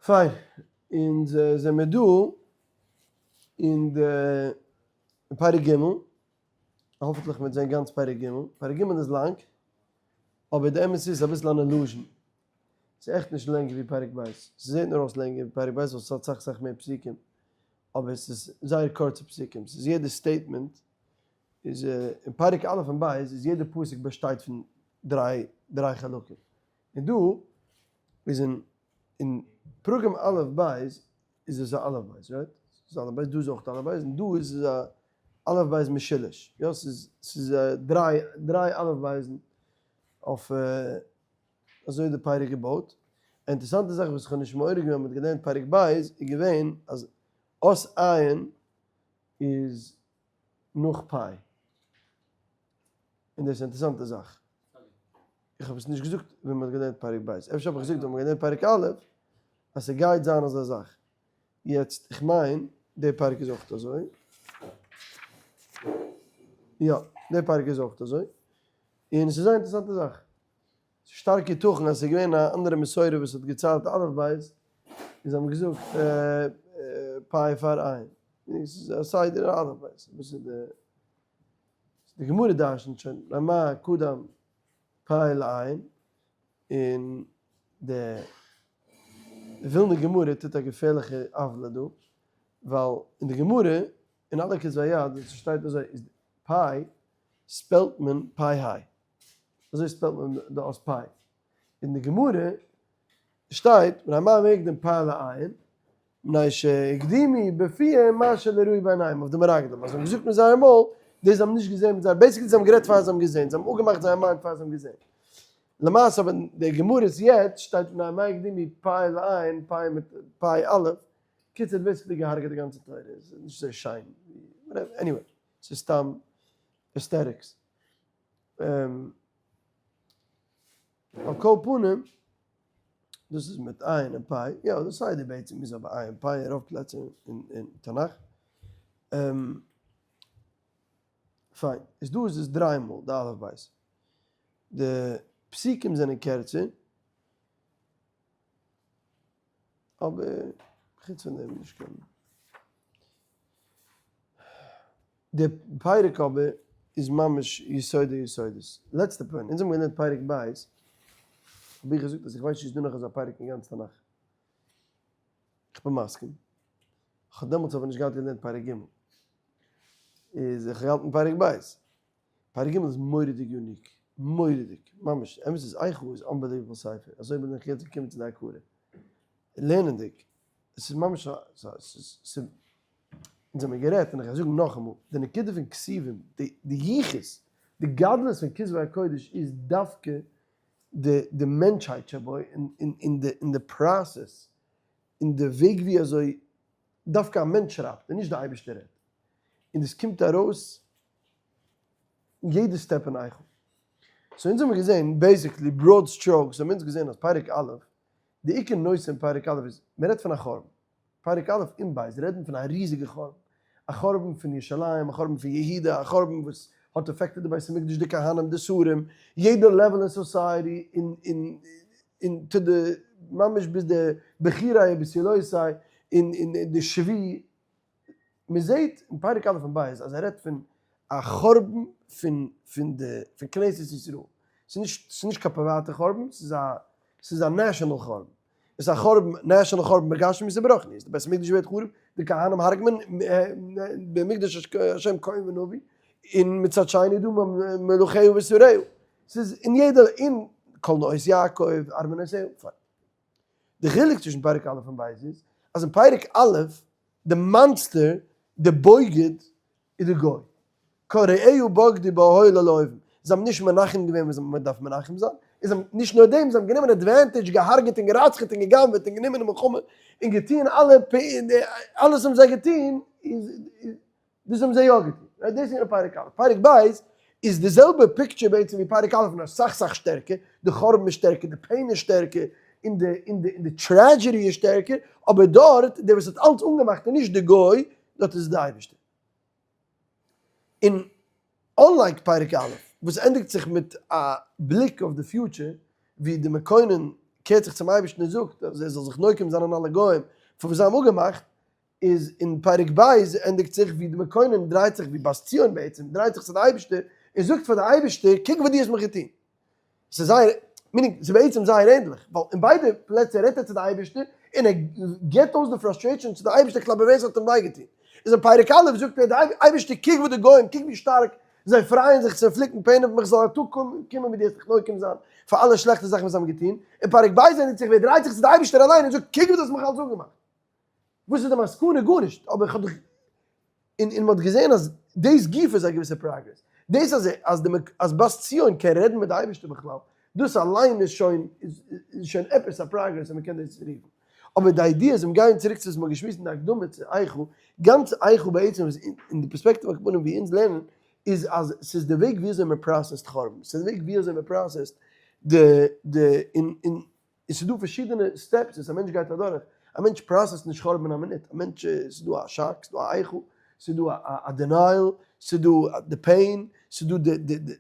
פיין, אונז זעמיר דא אין די פרק ג', האפענטליך מ'וועט זען גאנץ פרק ג', פרק ג' איז לאנג, אבער די אמת איז אביסל אן illusion, ס'איז עכט נישט לענגער ווי פרק ב', ס'זעט נאר אויס לענגער ווי פרק ב' ווייל ס'האט סאך סאך מער פסוקים, אבער ס'איז זייער קורצע פסוקים, ס'איז יעדע statement איז אין פרק א' און ב' איז יעדע פסוק באשטייט פון דריי דריי חלקים, און דא איז אין אין פרקים א' ב' איז עס א אלף בית, right? ס'איז אלף בית, דא איז אויך אלף בית, און דא איז עס א אלף בית משולש, יא ס'איז ס'איז דריי דריי אלף בית'ן אויף אזוי איז די פרק געבויט. א אינטערעסאנטע זאך וואס איך האב נישט מעורר געווען ווען מ'האט געלערנט פרק ב' איז געווען אז אות עין איז נאך פיי. און דאס איז א אינטערעסאנטע זאך. איך האב עס נישט געזאגט ווען מ'האט געלערנט פרק ב'. אפשר האב איך געזאגט ווען מ'האט געלערנט פרק א' אז ס'גייט זיין אזא זאך. יעצט איך מיין די פרק איז אויך אזוי. יא, די פרק איז אויך אזוי. און עס איז זייער אינטערעסאנטע זאך. ס'איז שטארק יתכן אז ס'איז געווען א אנדערע מסורה וואס האט געציילט אלף בית, און זיי האבן געזאגט פיי פאר עין. ס'איז א סדר אלף בית. וואס איז די די גמרא דרשנ'ט שוין למה קדם פיי לעין, און די ווילנע גמרא טוט א געפערליכע עוולה דא, ווייל אין די גמרא אין אלע כתבי יד וואס ס'שטייט אזוי איז פיי spell ט מען פיי היי, אזוי spell ט מען די אות פיי, אין די גמרא שטייט מפני מה הקדים פיי לעין, מפני שהקדימו בפיהם מה שלא ראו בעיניהם אויף די מרגלים, אז זיי האבן געזאגט מיט זייער מויל דאס זיי האבן נישט געזען מיט זייער, basically זיי האבן גערעדט פאר זיי האבן געזען, זיי האבן אפגעמאכט זייער מיינד פאר זיי האבן געזען. למעשה אבער אין די גמרות יעצט שטייט מפני מה הקדימו פיי לעין פיי מיט פיי אלף, קיצור האט basically געהארגעט די גאנצע תורה, איז נישט אזוי שיין, anyway, ס'איז סתם aesthetics. על כל פנים, דאס איז מיט עין און פיי, יא דאס סדר בעצם איז אבער עין פיי אין רוב פלעצער אין תנך. פיין, איז דא איז עס דריי מאל די אלף בית. די פסוקים זענען קערצער, אבער חוץ פון דעם נישט קיין. די פרק אבער איז ממש יסודי יסודות. לעצטע point, אונז האבן געלערנט פרק ב', האב איך געזאגט אז איך ווייס נישט צו ס'איז דא נאך אזא פרק אין גאנץ תנך. איך בין מסכים. איך האב דעמאלטס אבער נישט געהאט געלערנט פרק ג'. איז איך האב געהאלטן פרק ב'. פרק ג' איז מורא'דיג unique. מורא'דיג. ממש. אמת איז איכה איז unbelievable ספר. אזוי בין איך יעצט געקומען צו די הכרה. לערנענדיג. עס איז ממש א. ס'איז. אונז האמיר גערעדט, און איך גיי זאגן נאכאמאל, די נקודה פון כתובים, די יחוס, די גדלות פון כתבי הקודש איז דווקא די די מענטשהייט שבו, און די און די process, און די וועג ווי אזוי דווקא א מענטש שרייבט און נישט די אייבערשטער רעדט, און דאס קומט ארויס יעדע step אין איכה. so אונז האמיר געזען basically broad strokes האבן אונז געזען אז פרק א', די עיקר נושא אין פרק א' איז, מען רעדט פון א חורבן, פרק א' און ב' רעדן פון א ריזיגע חורבן, א חורבן פון ירושלים, א חורבן פון יהודה, א חורבן וואס האט affected די בית המקדש, די כהנים, די שרים, יעדע level אין society, און און און to די ממש ביז די בחירי ובתולותי, און און די שבי, מען זעט אין פרק א' און ב' אז ער רעדט פון א חורבן פון פון די פון כנסת ישראל, ס'איז נישט ס'איז נישט קיין פריוואטע חורבן, ס'איז א ס'איז א national חורבן. עס איז א חורבן, national חורבן בגשמיות וברוחניות, די בית המקדש ווערט חרוב, די כהנים הרג'ט מען, במקדש השם כהן ונביא, און מצד שני איז דא מלכהו ושריו, ס'איז אין יעדע, אין כל נאות יעקב, ארמנותיהו, פיין. די חילוק צווישן פרק א' און ב' איז, אז אין פרק א', די monster, די בוגד, איז די גוי. כל רעהו בגדו באהלה לאויבים. זיי האבן נישט מנחם געווען וואס מען דארף מנחם זיין, און זיי האבן נישט נאר דעם, זיי האבן גענומען advantage, געהארגעט און גערצח'עט און גע'גנב'עט און גענומען אין מלחמה און געטוהן אלע פ אלעס האבן זיי געטוהן, איז דאס האבן זיי יא געטוהן. right? דאס איז אין פרק א'. פרק ב' איז די זעלבע picture בעצם ווי פרק א', נאר סאך סאך שטערקער, די חורבן איז שטערקער, די pain איז שטערקער, און די און די און די tragedy איז שטערקער, אבער דארט, דער וואס האט אלץ אנגעמאכט איז נישט די גוי, דארט איז עס די אייבערשטער. און unlike פרק א' וואס ענדיגט זיך מיט א בליק אויף די future ווי די מקונן קערט זיך צום אייבערשטן און זאגט אז ער זאל זיך נוקם זיין אין אלע גוים פאר וואס זיי האבן אפגעמאכט, איז אין פרק ב' ענדיגט זיך ווי די מקונן דרייט זיך ווי בת ציון בעצם דרייט זיך צו די אייבערשטער און זאגט פאר די אייבערשטער קוק וואס דו האסט מיך געטון. ס'איז זייער, meaning ס'איז בעצם זייער ענדליך, ווייל אין ביידע פלעצער רעדט ער צו די אייבערשטער און ער גיבט אויס די frustration צו די אייבערשטער כלפי ווער ס'האט אים וויי געטון. איז אין פרק א' זאגט ער די אייבערשטער קוק וואס די גוים, קוק ווי שטארק זיי פרייען זיך צו פליקן pain אויף מיך, זאל א טאג קומען ווי דו וועסט זיך נוקם זיין פאר אלע שלעכטע זאכן וואס זיי האבן געטון. אין פרק ב' ענדיגט זיך ווי ער דרייט זיך צו די אייבערשטער אליין און זאגט קוק וואס דו האסט מיך אלץ אנגעמאכט. וואס איז די מסקנא? גארנישט, אבער איך האב דיך, און און מ'האט געזען אז דאס גופא איז א געוויסע progress, דאס אז אז די אז בת ציון קען רעדן מיט די אייבערשטער בכלל, דאס אליין איז שוין איז שוין עפעס א progress אז מ'קען דאס רופן. אבער די idea איז, און גייען צוריק צו וואס מ'האט געשמועסט אין די הקדמה צו איכה, גאנץ איכה בעצם איז אין די פערספעקטיוו הכוונה ווי אונז לערנען, איז אז ס'איז די וועג וויאזוי מ'process ט חורבן, ס'איז די וועג וויאזוי מ'process ט די די און און עס איז דא פארשידענע steps וואס א מענטש גייט אדורך, א מענטש process ט נישט חורבן אין א מינוט, א מענטש, עס איז דא א shock, עס איז דא א איכה, עס איז דא א denial, עס איז דא די pain, עס איז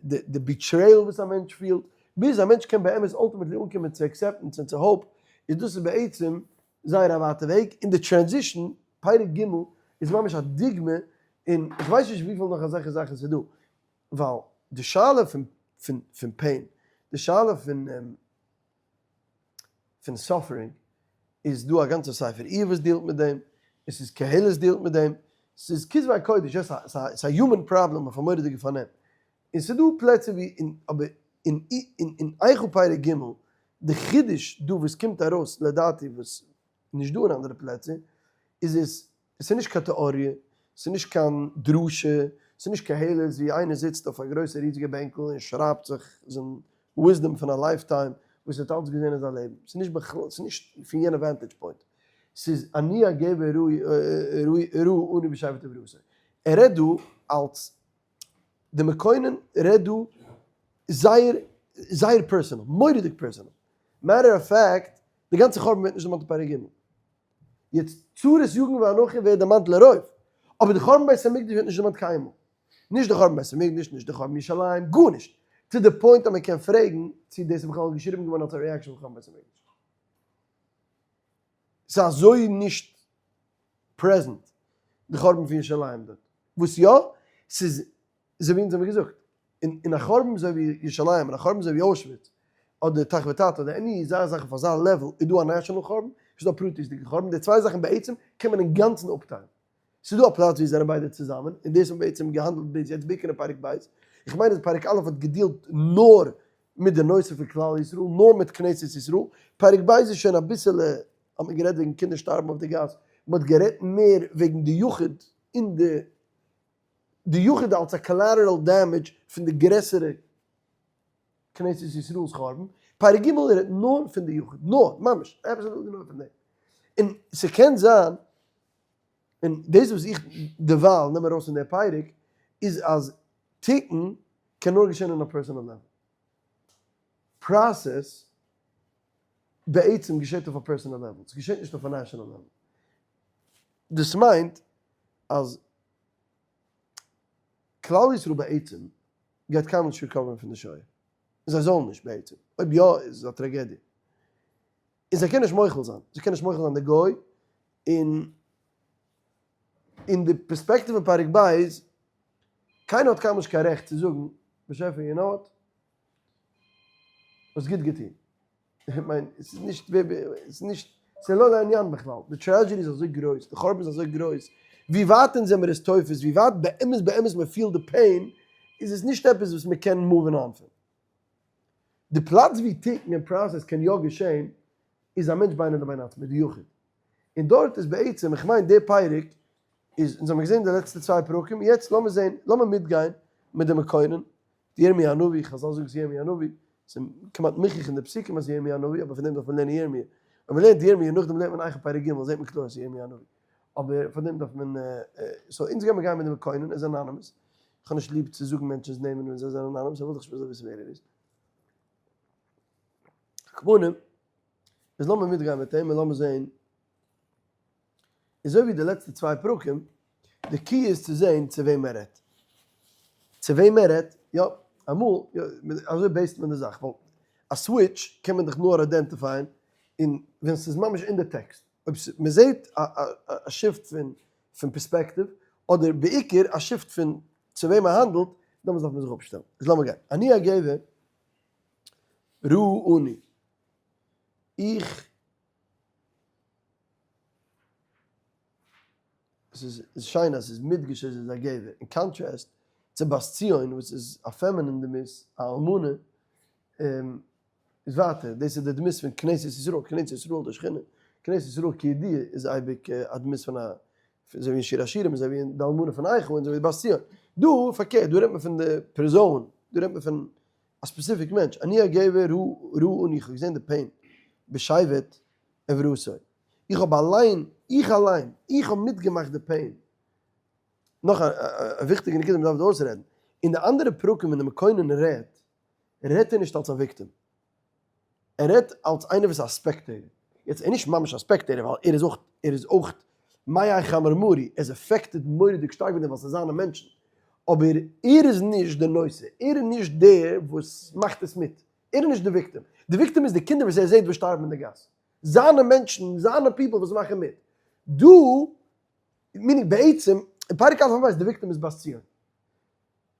דא די betrayal וואס א מענטש פילט, ביז א מענטש קען באמת ultimately אנקומען צו acceptance און צו hope, איז דאס איז בעצם זייער א ווייטע וועג, און די transition, פרק ג', איז ממש א דוגמא, און איך ווייס נישט וויפיל נאך אזעלכע זאכן ס'איז דא, ווייל די שאלה פון pain, די שאלה פון פון suffering איז דא א גאנצע ספר איוב וואס deal ט מיט דעם, עס איז קהלת deal ט מיט דעם, ס'איז כתבי הקודש, יא ס'איז א human problem אויף א מורא'דיגע פארנעם, און ס'איז דא פלעצער ווי אין אבער אין אין איכה פרק ג' די חידוש דא וואס קומט ארויס לדעתי וואס נישט דא אין אנדערע פלעצער איז עס עס איז נישט קיין טעאריע, עס איז נישט קיין דרשה, עס איז נישט קהלת ווי איינער זיצט אויף א גרויסע ריזיגע בענקל און שרייבט זיך זיין wisdom פון א lifetime וואס ער האט אלץ געזען אין זיין לעבן, עס איז נישט בכלל, עס איז נישט פון יענע vantage point, עס איז אני הגבר ראה עני בשבט עברתו, ער רעדט דא אלס די מקונן רעדט דא זייער זייער personal, מורא'דיג personal, matter of fact די גאנצע חורבן ווערט נישט דערמאנט אין פרק ג'. יעצט צרות יגון ואנחה ווערט דערמאנט לרוב, אבער די חורבן בית המקדש ווערט נישט דערמאנט קיינמאל. נישט די חורבן בית המקדש, נישט די חורבן ירושלים, גארנישט. to the point אז מען קען פרעגן צי דאס איז בכלל געשריבן געווארן אלס א reaction פון חורבן בית המקדש. ס'איז אזוי נישט present די חורבן פון ירושלים דארט. וואס יא? ס'איז אזוי ווי אונז האבן געזאגט, אין א חורבן אזוי ווי ירושלים, אין א חורבן אזוי ווי אוישוויץ, אדער תח ותט, אדער any אזא זאך אויף אזא level, איז דא א national חורבן, איז דא א פרטיות'דיגע חורבן, די צוויי זאכן בעצם קען מען אינגאנצן אפטיילן. ס'איז דא א פלאץ ווי זיי זענען ביידע צוזאמען, און דאס האט מען בעצם געהאנדלט ביז יעצט בעיקר אין פרק ב'. איך מיין אז פרק א' האט געדילט נאר מיט די נושא פון כלל ישראל, נאר מיט כנסת ישראל, פרק ב' איז שוין אביסעלע, האט מען גערעדט וועגן קינדער שטארבן אויף די גאס, מען האט גערעדט מער וועגן די יחיד אין די די יחיד אלס א collateral damage פון די גרעסערע כנסת ישראל'ס חורבן, פרק ג' רעדט נאר פון די יחיד, נאר, ממש, absolutely נאר פון דעם. און ס'קען זיין, און דאס וואס איך דערווייל נעם ארויס פון דער פרק, איז אז תיקון קען נאר געשען אין א personal level. process בעצם געשעט אויף א personal level, ס'געשעט נישט אויף א national level. דאס מיינט אז כלל ישראל בעצם גייט קיינמאל נישט recover ן פון די שואה, און זיי זאלן נישט בעצם, אויב יא איז עס א טראגעדיע, און זיי קענען נישט מוחל זיין, זיי קענען נישט מוחל זיין די גוי, און אין די פערספעקטיוו פון פרק ב', קיינער האט קיינמאל נישט קיין רעכט צו זאגן, באשעפער you know what, האסט גוט געטון. איך מיין, עס איז נישט, עס איז נישט, עס איז לא לעניין בכלל, די tragedy איז אזוי גרויס, די חורבן איז אזוי גרויס, ווי ווייט אונז זעמיר עס תופס, ווי ווייט באמת באמת מען פילט די pain, איז עס נישט עפעס וואס מען קען move ן on פון. די פלאץ ווי תיקון און process קען יא געשען, איז א מענטש בינו לבין עצמו, די יחיד. און דארט איז בעצם, איך מיין די פרק איז, אונז האמיר געזען די לעצטע צוויי פרקים, יעצט לאמיר זען, לאמיר מיטגיין מיט די מקונן, די ירמי' הנביא, חזל זאגן ס'איז ירמי' הנביא, ס'איז כמעט מוכרח אין די פסוקים אז ס'איז ירמי' הנביא, אבער פון דעם דארף מען לערנען ירמי'. אויב מ'לערנט ירמי' נאכדעם לערנט מען איכה פרק ג' זעט מען קלאר אז ס'איז ירמי' הנביא. אבער פאר דעם דארף מען, so אונז גיימיר גיין מיט די מקונן, ער איז anonymous. איך האב נישט ליב צו זאגן מענטשנ'ס נעמען ווען זיי זענען anonymous, איך וויל דאך נישט מ'זאל וויסן ווער ער איז. על כל פנים, איז לאמיר מיטגיין מיט אים און לאמיר זען אזוי ווי די לעצטע צוויי פרקים, די key איז צו זען צו וועם ער רעדט. צו וועם ער רעדט, יא, אמאל, יא, אזוי base ט מען די זאך, ווייל א switch קען מען דאך נאר identify ען. און ווען ס'איז ממש אין די טעקסט, אויב מ'זעט א shift פון פון פערספעקטיוו, אדער בעיקר א shift פון צו וועם מען האנדלט, דעמאלטס דארף מען זיך אפשטעלן. איז לאמיר גיין. אני הגבר ראה עני. איך. עס איז שיין אז עס איז מודגש אז עס איז א גבר, אין contrast צו בת ציון וואס איז א feminine דמות, א אלמנה, איז ווייטער, דאס איז די דמות פון כנסת ישראל, כנסת ישראל די שכינה, כנסת ישראל כידוע איז אייביג א דמות פון א, אזוי ווי אין שיר השירים, אזוי ווי אין די אלמנה פון איכה און אזוי ווי בת ציון. דא פארקערט, דא רעדט מען פון די פערזאן, דא רעדט מען פון א specific מענטש, אני הגבר ראה עני, איך האב געזען די pain בשבט עברתו, איך האב אליין, איך אליין, איך האב מיטגעמאכט די pain. נאך א וויכטיגע נקודה מ'דארף דא אויסרעדן, אין די אנדערע פרקים ווען די מקונן רעדט, רעדט ער נישט אלס א victim, ער רעדט אלס איינער וואס איז א spectator. יעצט ער איז נישט ממש א spectator ווייל ער איז אויך, ער איז אויך מי חמרמרי, ער איז affected מורא'דיג שטארק מיט דעם ווייל ס'איז זיינע מענטשן, אבער ער איז נישט די נושא, ער איז נישט דער וואס מאכט עס מיט, ער איז נישט די victim, די victim איז די קינדער וואס ער זעט וואס שטארבן אין די גאס, זיינע מענטשן, זיינע people וואס מאכן מיט. דא, meaning בעצם, אין פרק א' מ'ווייסט די victim איז בת ציון.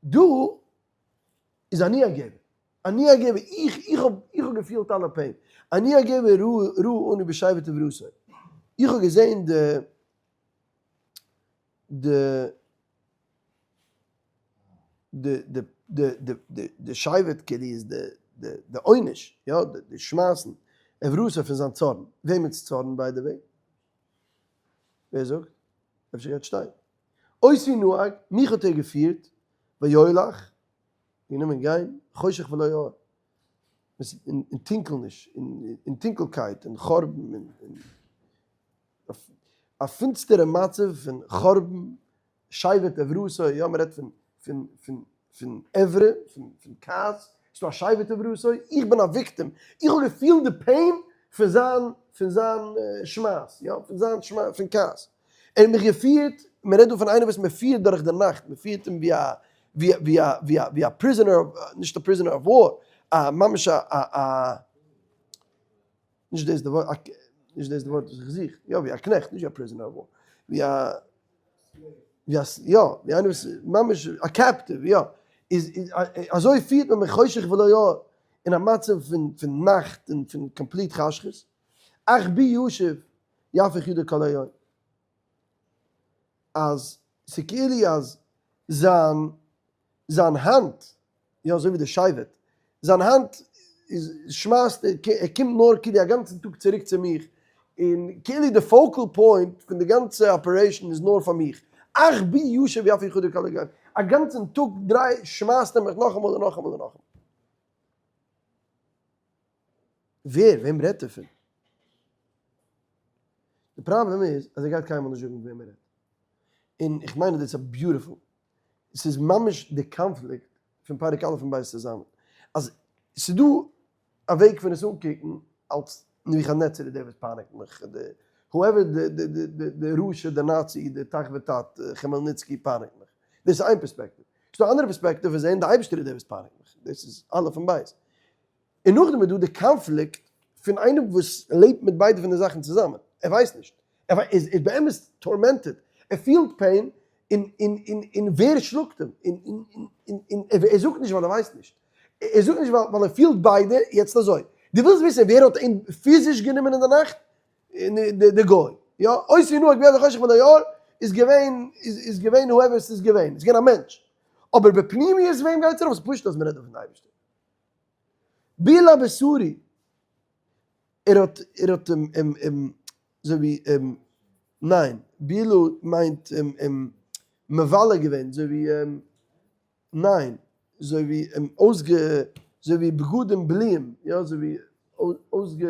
דא איז אני הגבר. אני הגבר, איך, איך האב, איך האב געפילט אלע pain. אני הגבר ראה עני בשבט עברתו. איך האב געזען די, די, די, די, די, די, די, די שבט כאילו איז די, די, די עונש, יא, די, די שמייסן, עברתו פון זיין צארן. וועמענס צארן by the way? ווער זאגט? אפשר גייט שטיין. אותי נהג, מיך האט ער געפירט, ויולך, גענומען גיין, חושך ולא אור, אין טונקלניש, אין טונקלקייט, אין חורבן, אין א פינסטערע מצב פון חורבן, שבט עברתו, יא מען רעדט פון פון פון פון עברה, פון כעס, ס'איז דא א שבט עברתו, איך בין א victim, איך האב געפילט די pain פון זיין פון זיין שמייס, יא, פון זיין שמייס, פון כעס. ער האט מיך געפירט, מען רעדט דא פון איינער וואס מען פירט דורך די נאכט, מען פירט אים ווי א ווי ווי א ווי א ווי א prisoner, נישט א prisoner of war, א ממש א א א נישט דאס די ווארט, נישט דאס די ווארט וואס איך זוך, יא ווי א קנעכט, נישט ווי א prisoner of war, ווי א ווי א יא, ווי איינער וואס ממש א captive, יא, איז אזוי פירט מען מיך חושך ולא אור, אין א מצב פון פון נאכט און פון complete חשכות, אך בי ישוב יהפך ידו כל היום. אז ס'כאילו אז זיין זיין האנט, יא אזוי ווי די שבט, זיין האנט איז שמייסט ער קומט נאר כאילו א גאנצן טאג צוריק צו מיך, און כאילו די focal point פון די גאנצע operation איז נאר פאר מיך, אך בי ישוב יהפך ידו כל היום, א גאנצן טאג דריי שמייסט ער מיך נאכאמאל און נאכאמאל און נאכאמאל. ווער? וועם רעדט ער פון? די פראבלעם איז אז ער גייט קיינמאל נישט זאגן וועם ער רעדט. און איך מיין אז דאס איז א beautiful, ס'איז ממש די קאנפליקט פון פרק א' און ב' צוזאמען. אז ס'איז דא א וועג פון עס אנקוקן אלס נבוכדנצר איז דער וואס פייניגט מיך, די whoever די רשע, די נאצי, די תח ותט, כמעלניצקי פייניגט מיך. דאס איז איין פערספעקטיוו. ס'איז דא א אנדערע פערספעקטיוו פון זען די אייבערשטער איז דער וואס פייניגט מיך. דאס איז א' און ב'. און נאכדעם איז דא די קאנפליקט פון איינעם וואס לעבט מיט ביידע פון די זאכן צוזאמען, ער ווייסט נישט, ער איז באמת tormented, ער פילט pain, און און און און ווער שלאגט אים, און און און און ער זאגט נישט ווייל ער ווייסט נישט, ער זאגט נישט ווייל ער פילט ביידע, יעצט אזוי, דו ווילסט וויסן ווער האט אים פיזיש גענומען אין די נאכט? די גוי, יא, אותי נהג בידו חושך ולא אור, איז געווען, איז געווען whoever ס'איז געווען, איז געווען א מענטש, אבער בפנימיות וועם גייט עס ארויף? ס'איז פשוט אז מ'רעדט דא פון די אייבערשטער. בילה בשרי, ער האט, ער האט אים, אים, אים, אזוי ווי אים, ניין, בילה מיינט אים, אים מבלה געווען, אזוי ווי אים, ניין, אזוי ווי אים אויסגע, אזוי ווי בגדים בלויים, יא, אזוי ווי אויסגע,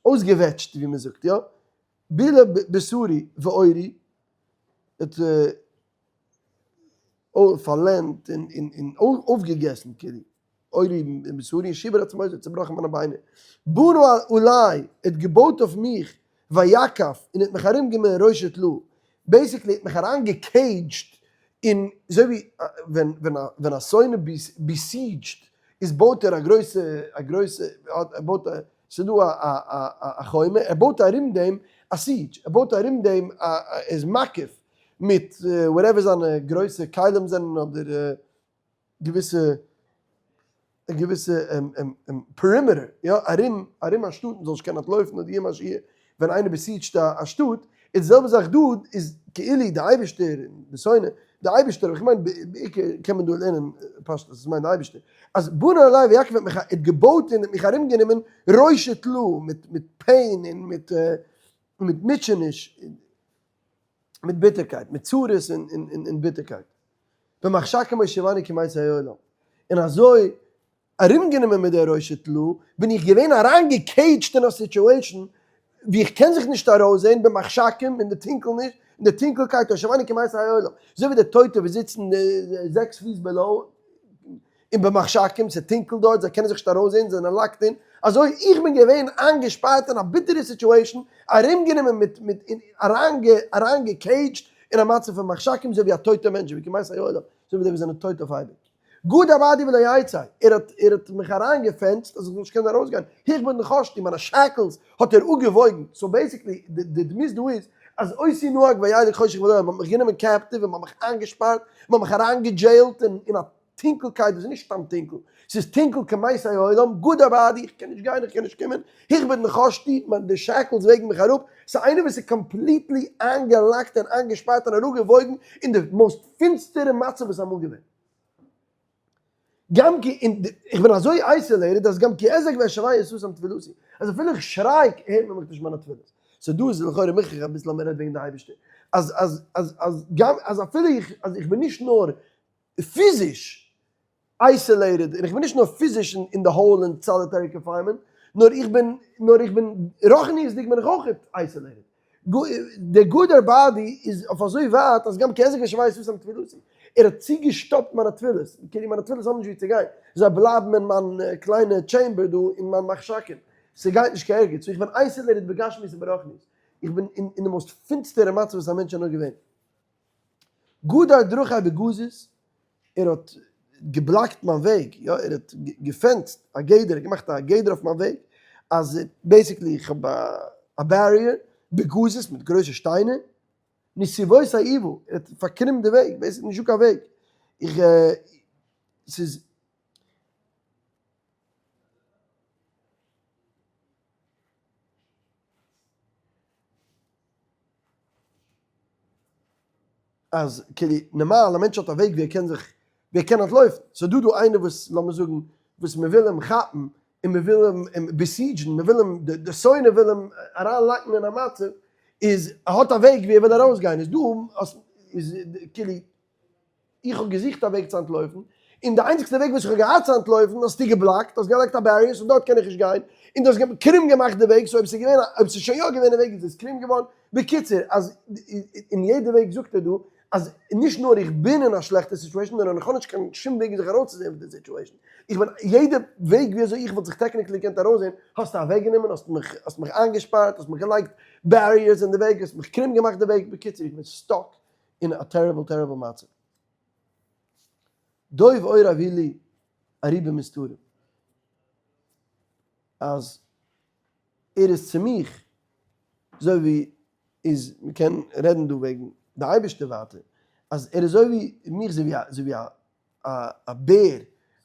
אויסגעוועטשט ווי מען זאגט, יא, בילה בשרי ועורי, האט פארלענדט און אויפגעגעסן כאילו, עורי בשרי און שיבר עצמותי, צעבראכן מיינע ביינער, בנה עלי, ער האט געבויט אויף מיך, ויקף, און האט מיך ארומגענומען ראשית לו, basically האט מיך אריינגע cage ט אין, אזוי ווי ווען א שונא besieged איז בויט ער א גרויסע, א גרויסע, ער בויט א. ס'איז דא א חומה, ער בויט ארום דעם א siege, ער בויט ארום דעם א, ער איז מקיף מיט whatever זיינע גרויסע כלים זענען אדער געוויסע געוויסע perimeter יא ארום ארום א שטאט מ'זאל נישט קענען אנטלויפן אדער ימ ש ווען איינער besiege ט א שטאט איז די זעלבע זאך דא איז כאילו די אייבערשטער און די שונא די אייבערשטער איך מיין בעיקר קען מען דא לערנען פשטות אז עס מיינט די אייבערשטער אז בנה עלי ויקיף האט מיך האט געבויט און האט מיך ארום גענומען ראשי תלאה מיט מיט pain און מיט מיט מוטשעניש מיט ביטערקייט מיט צרות און און ביטערקייט. במחשכים הושיבני כמתי עולם, און אזוי ארומגענומען מיט די ראשי תלאה, בין איך געווען אריינגע cage ט אין א situation ווי איך קען זיך נישט ארויסזען, במחשכים, אין די טונקלניש, אין די טונקלקייט, הושיבני כמתי עולם, אזוי ווי די טויטע וואס זיצן זעקס פיס below, און במחשכים, ס'איז טונקל דארט, זיי קענען זיך נישט ארויסזען, זיי זענען locked in, אזוי איך בין געווען איינגעשפארט אין א ביטערע situation, ארומגענומען מיט מיט אריינגע cage ט אין א מצב פון מחשכים, אזוי ווי א טויטע מענטש, ווי כמתי עולם, אזוי ווי די וואס זענען טויט אויף אייביג. גדר בעדי ולא אצא, ער האט ער האט מיך אריינגעפענצט אז איך זאל נישט קענען ארויסגיין, הכביד נחשתי, מיינע shackles האט ער אפגעוואויגן, so basically די דמות דא איז אז אותי נהג וילך חושך ולא, מ'האט מיך גענומען captive און מ'האט מיך איינגעשפארט, מ'האט מיך אריינגע jail ט אין א טונקלקייט וואס איז נישט סתם טונקל, ס'איז טונקל כמתי עולם, גדר בעדי, איך קען נישט גיין, איך קען נישט קומען, הכביד נחשתי, מיין די shackles וועגן מיך אראפ, ס'איז איינער וואס איז completely איינגעלאקט און איינגעשפארט און אראפגעוואויגן אין די most פינסטערע מצב וואס איז אמאל געווען. גם כי אין די, איך בין אזוי isolated אז גם כי אזעק ואשמע סתם תפילתי, אז אפילו איך שריי הערט מען מיך נישט מיינע תפילות. so דא איז לכאורה מוכרח אביסל אז מען רעדט וועגן די אייבערשטער, אז אז אז אז גם אז אפילו איך אז איך בין נישט נאר פיזיש isolated און איך בין נישט נאר פיזיש אין די hole אין solitary confinement, נאר איך בין נאר איך בין רוחניות'דיג בין איך אויך isolated. דער גדר בעדי איז אויף אזוי ווייט אז גם כי אזעק ואשמע סתם תפילתי, ער האט צוגעשטאפט מיינע תפילות, כאילו מיינע תפילות האבן נישט וואו צו גיין, זיי בלייבן אין מיין קליינע chamber דא אין מיין מחשכים, ס'גייט נישט קיין ערגעץ, so איך בין isolated בגשמיות וברוחניות, איך בין אין די most פינסטערע מצב וואס א מענטש איז נאר געווען. גדר דרכי בגזית, ער האט געבלאקט מיין וועג, יא ער האט געפענצט א גדר, געמאכט א גדר אויף מיין וועג, אז basically איך האב א barrier, בגזית מיט גרויסע שטיינער, נתיבותי עיוה, ער האט פארקרומט די וועג, basically נישטא קיין וועג, איך ס'איז. אז כאילו נארמאל א מענטש האט א וועג ווי ער קען זיך ווי ער קען אנטלויפן, ס'איז דא דא איינער וואס לאמיר זאגן וואס מען וויל אים כאפן און מען וויל אים besiege ן, מען וויל אים די שונא וויל אים אריין lock ן אין א מצב, איז ער האט א וועג ווי ער וויל ארויסגיין, איז דא איז כאילו איך האב געזוכט א וועג צו אנטלויפן, און די איינציגסטע וועג וואס איך האב געהאט צו אנטלויפן האסטו געבלאקט, האסט געלייגט א barrier so דארט קען איך נישט גיין, און דו האסט קרום געמאכט די וועג, so אויב ס'איז געווען א, אויב ס'איז שוין יא געווען א וועג איז עס קרום געווארן, בקיצור, אז אין יעדע וועג זאגט ער דא אז נישט נאר איך בין אין א שלעכטע situation, נאר איך האב נישט קיין שום וועג זיך ארויסצוזען פון די situation, איך בין, יעדע וועג ווי אזוי איך וואלט זיך technically געקענט ארויסזען האסטו אוועקגענומען, האסט מיך, האסט מיך איינגעשפארט, האסט מיך געלייגט barriers אין די וועג, האסט מיך קרום געמאכט די וועג, בקיצור איך בין stuck אין א terrible terrible מצב. דוב עורב הוא לי ארי במסתרים. אז ער איז צו מיך אזוי ווי איז מ'קען רעדן דא וועגן די אייבערשטער ווייטער אז ער איז אזוי ווי מיך אזוי ווי אזוי ווי א א בער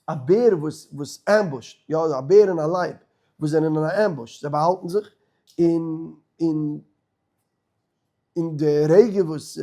א בער וואס וואס ambush ט יא א בער און א לייב וואס זענען אין א ambush זיי באהאלטן זיך און און אין די רגע וואס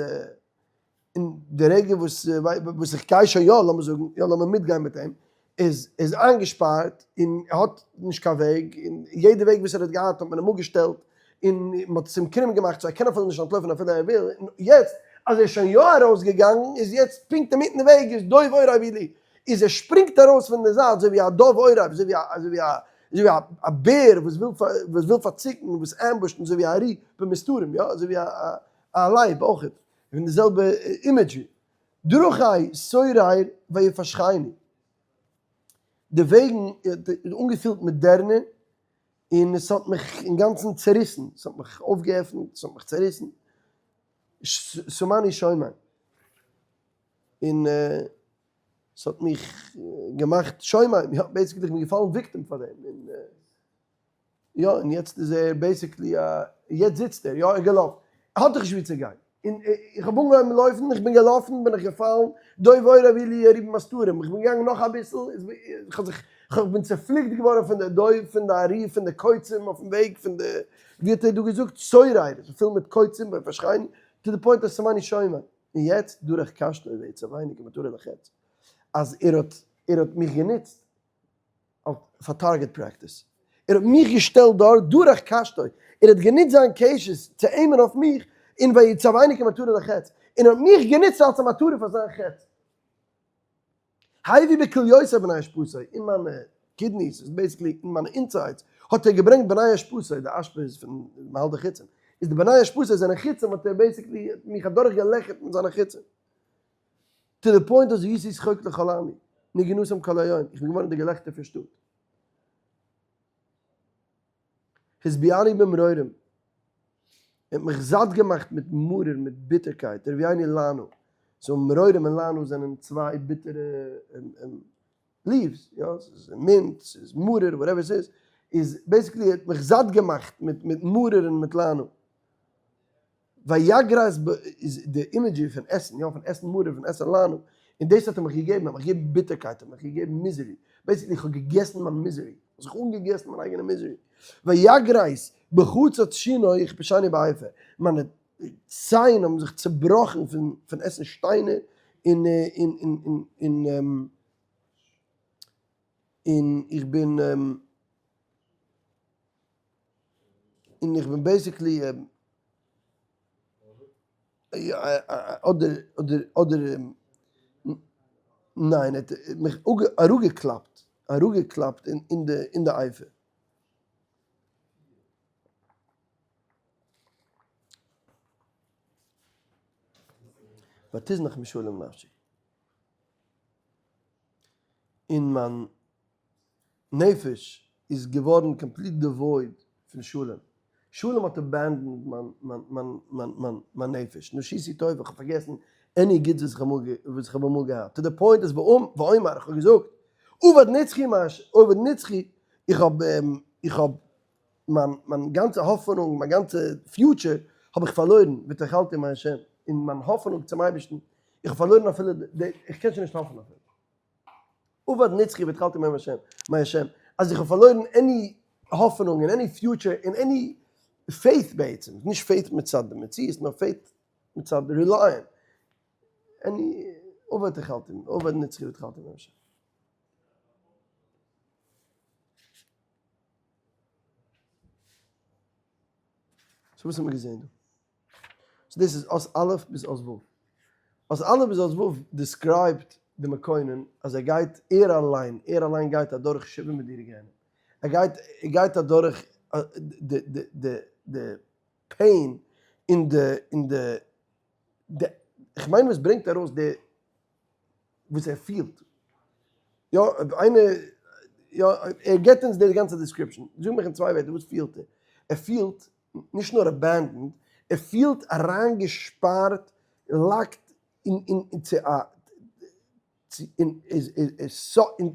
אין די רגע וואס וואס איך גיי שוין יא לאמיר זאגן יא לאמיר מיטגיין מיט אים איז איז איינגעשפארט און ער האט נישט קיין וועג און יעדע וועג וואס ער האט געהאט האט מען אים אפגעשטעלט און מען האט עס אים קרום געמאכט so ער קען אפילו נישט אנטלויפן אפילו ער וויל און יעצט אז ער איז שוין יא ארויסגעגאנגען איז יעצט פונקט אינמיטן וועג איז דוב עורב הוא לי איז ער שפרינגט ארויס פון די זייט אזוי ווי א דוב עורב אזוי ווי א אזוי ווי א אזוי ווי א בער וואס וויל וואס וויל פארציקן וואס ambush ט אזוי ווי א ארי במסתרים יא אזוי ווי א א לייב אויכעט פון די זעלבע imagery דרכי סורר ויפשחני די וועגן איז אנגעפילט מיט דערנער און עס האט מיך אינגאנצן צעריסן עס האט מיך אויפגעעפנט עס האט מיך צעריסן שמני שומם. און ס'האט מיך געמאכט שומם, יא, basically איך בין געפאלן victim פאר דעם, און. יא, און יעצט איז ער basically א, יעצט זיצט ער, יא, ער איז געלאפן, ער האט דאך נישט וואו צו גיין, און איך האב אנגעהויבן לויפן, איך בין געלאפן, בין איך געפאלן, דוב עורב היא לי ירובם הסתרים, איך בין געגאנגען נאך אביסל, איך האב זיך, איך בין צעפליקט געווארן פון די דוב, פון די ארי, פון די קוצים אויפן וועג, פון די, ווי האט ער דא געזאגט, צורר, פול מיט קוצים, ויפשחני, to the point אז שמני שומר, און יעצט דרך קשתו ויצבני כמטרה לחץ, אז ער האט, ער האט מיך גענוצט פאר target practice, ער האט מיך געשטעלט דארט דרך קשתו, ער האט גענוצט זיין קשת צו aim ען אויף מיך, און ויצבני כמטרה לחץ, און ער האט מיך גענוצט אלס א מטרה פאר זיין חץ. הביא בכליותי בני אשפתי, אין מיינע kidneys, איז basically אין מיינע insides, האט ער געברענגט בני אשפתי, די אשפה איז פון מ'האלט די חיצים, איז די בני אשפתי זענען חיצים האט ער basically מיך אדורך געלעכערט מיט זיינע חיצים. to the point אז הייתי שחוק לכל עמי, נגינותם כל היום, איך בין געווארן די געלעכטער פון שטאט. השביעני במרורים, ער האט מיך זאט געמאכט מיט מרור, מיט ביטערקייט, הרוויני לענה, so מרורים און לענה זענען צוויי ביטערע leaves, יא, ס'איז mint, ס'איז מרור, whatever ס'איז, איז basically ער האט מיך זאט געמאכט מיט מרור און מיט לענה. ויגרס ב איז די imagery פון עסן, יא, פון עסן מרור, פון עסן לענה, און דאס האט ער מיך געגעבן, ער האט מיך געגעבן ביטערקייט, ער האט מיך געגעבן misery, basically איך האב געגעסן מיין misery, איך האב זיך אנגעגעסן מיין אייגענע misery. ויגרס בחצץ שיני יכבשני באפר, מיינע ציין האבן זיך צעבראכן פון פון עסן שטיינער און און און און און און איך בין און איך בין basically אדער אדער אדער ניין ער האט מיך אראפגעקלאפט אראפגעקלאפט אין די אין די אפר. ותזנח משלום נפשי. און מיין נפש איז געווארן complete devoid פון שלום, שלום האט abandoned מיין נפש, נשיתי טובה, איך האב פארגעסן any גוטס וואס איך האב אמאל געהאט, to the point אז ואומר, איך האב געזאגט, אבד נצחי אבד נצחי, איך האב איך האב מיין מיין גאנצע האפענונג, מיין גאנצע future האב איך פארלוירן, ותחלתי עם השם, און מיין האפענונג צום אייבערשטן, איך האב פארלוירן אפילו די, איך קען שוין נישט האפן אפילו. אבד נצחי ותחלתי עם השם, עם השם, אז איך האב פארלוירן any האפענונג און any future און any faith בעצם, נישט faith מצד די מציאות נאר faith מצד רעליען, any אבד תחלתי, אבד נצחי ותחלתי עם השם. so וואס האט מען געזען דא? so דאס איז אות א' ביז אות ו'. אות א' ביז אות ו' describe ט די מקונן אז ער גייט ער אליין, ער אליין גייט אדורך שבעה מדורי גיהנום. ער גייט ער גייט אדורך די די די די pain און די און די די כ'מיין וואס ברענגט ארויס די וואס ער פילט. יא, איינער, יא, ער געבט אונז די גאנצע description. זאג מיך אין צוויי ווערטער, וואס פילט ער? ער פילט נישט נאר abandoned, ער פילט אריינגעשפארט, locked אין צו א, אין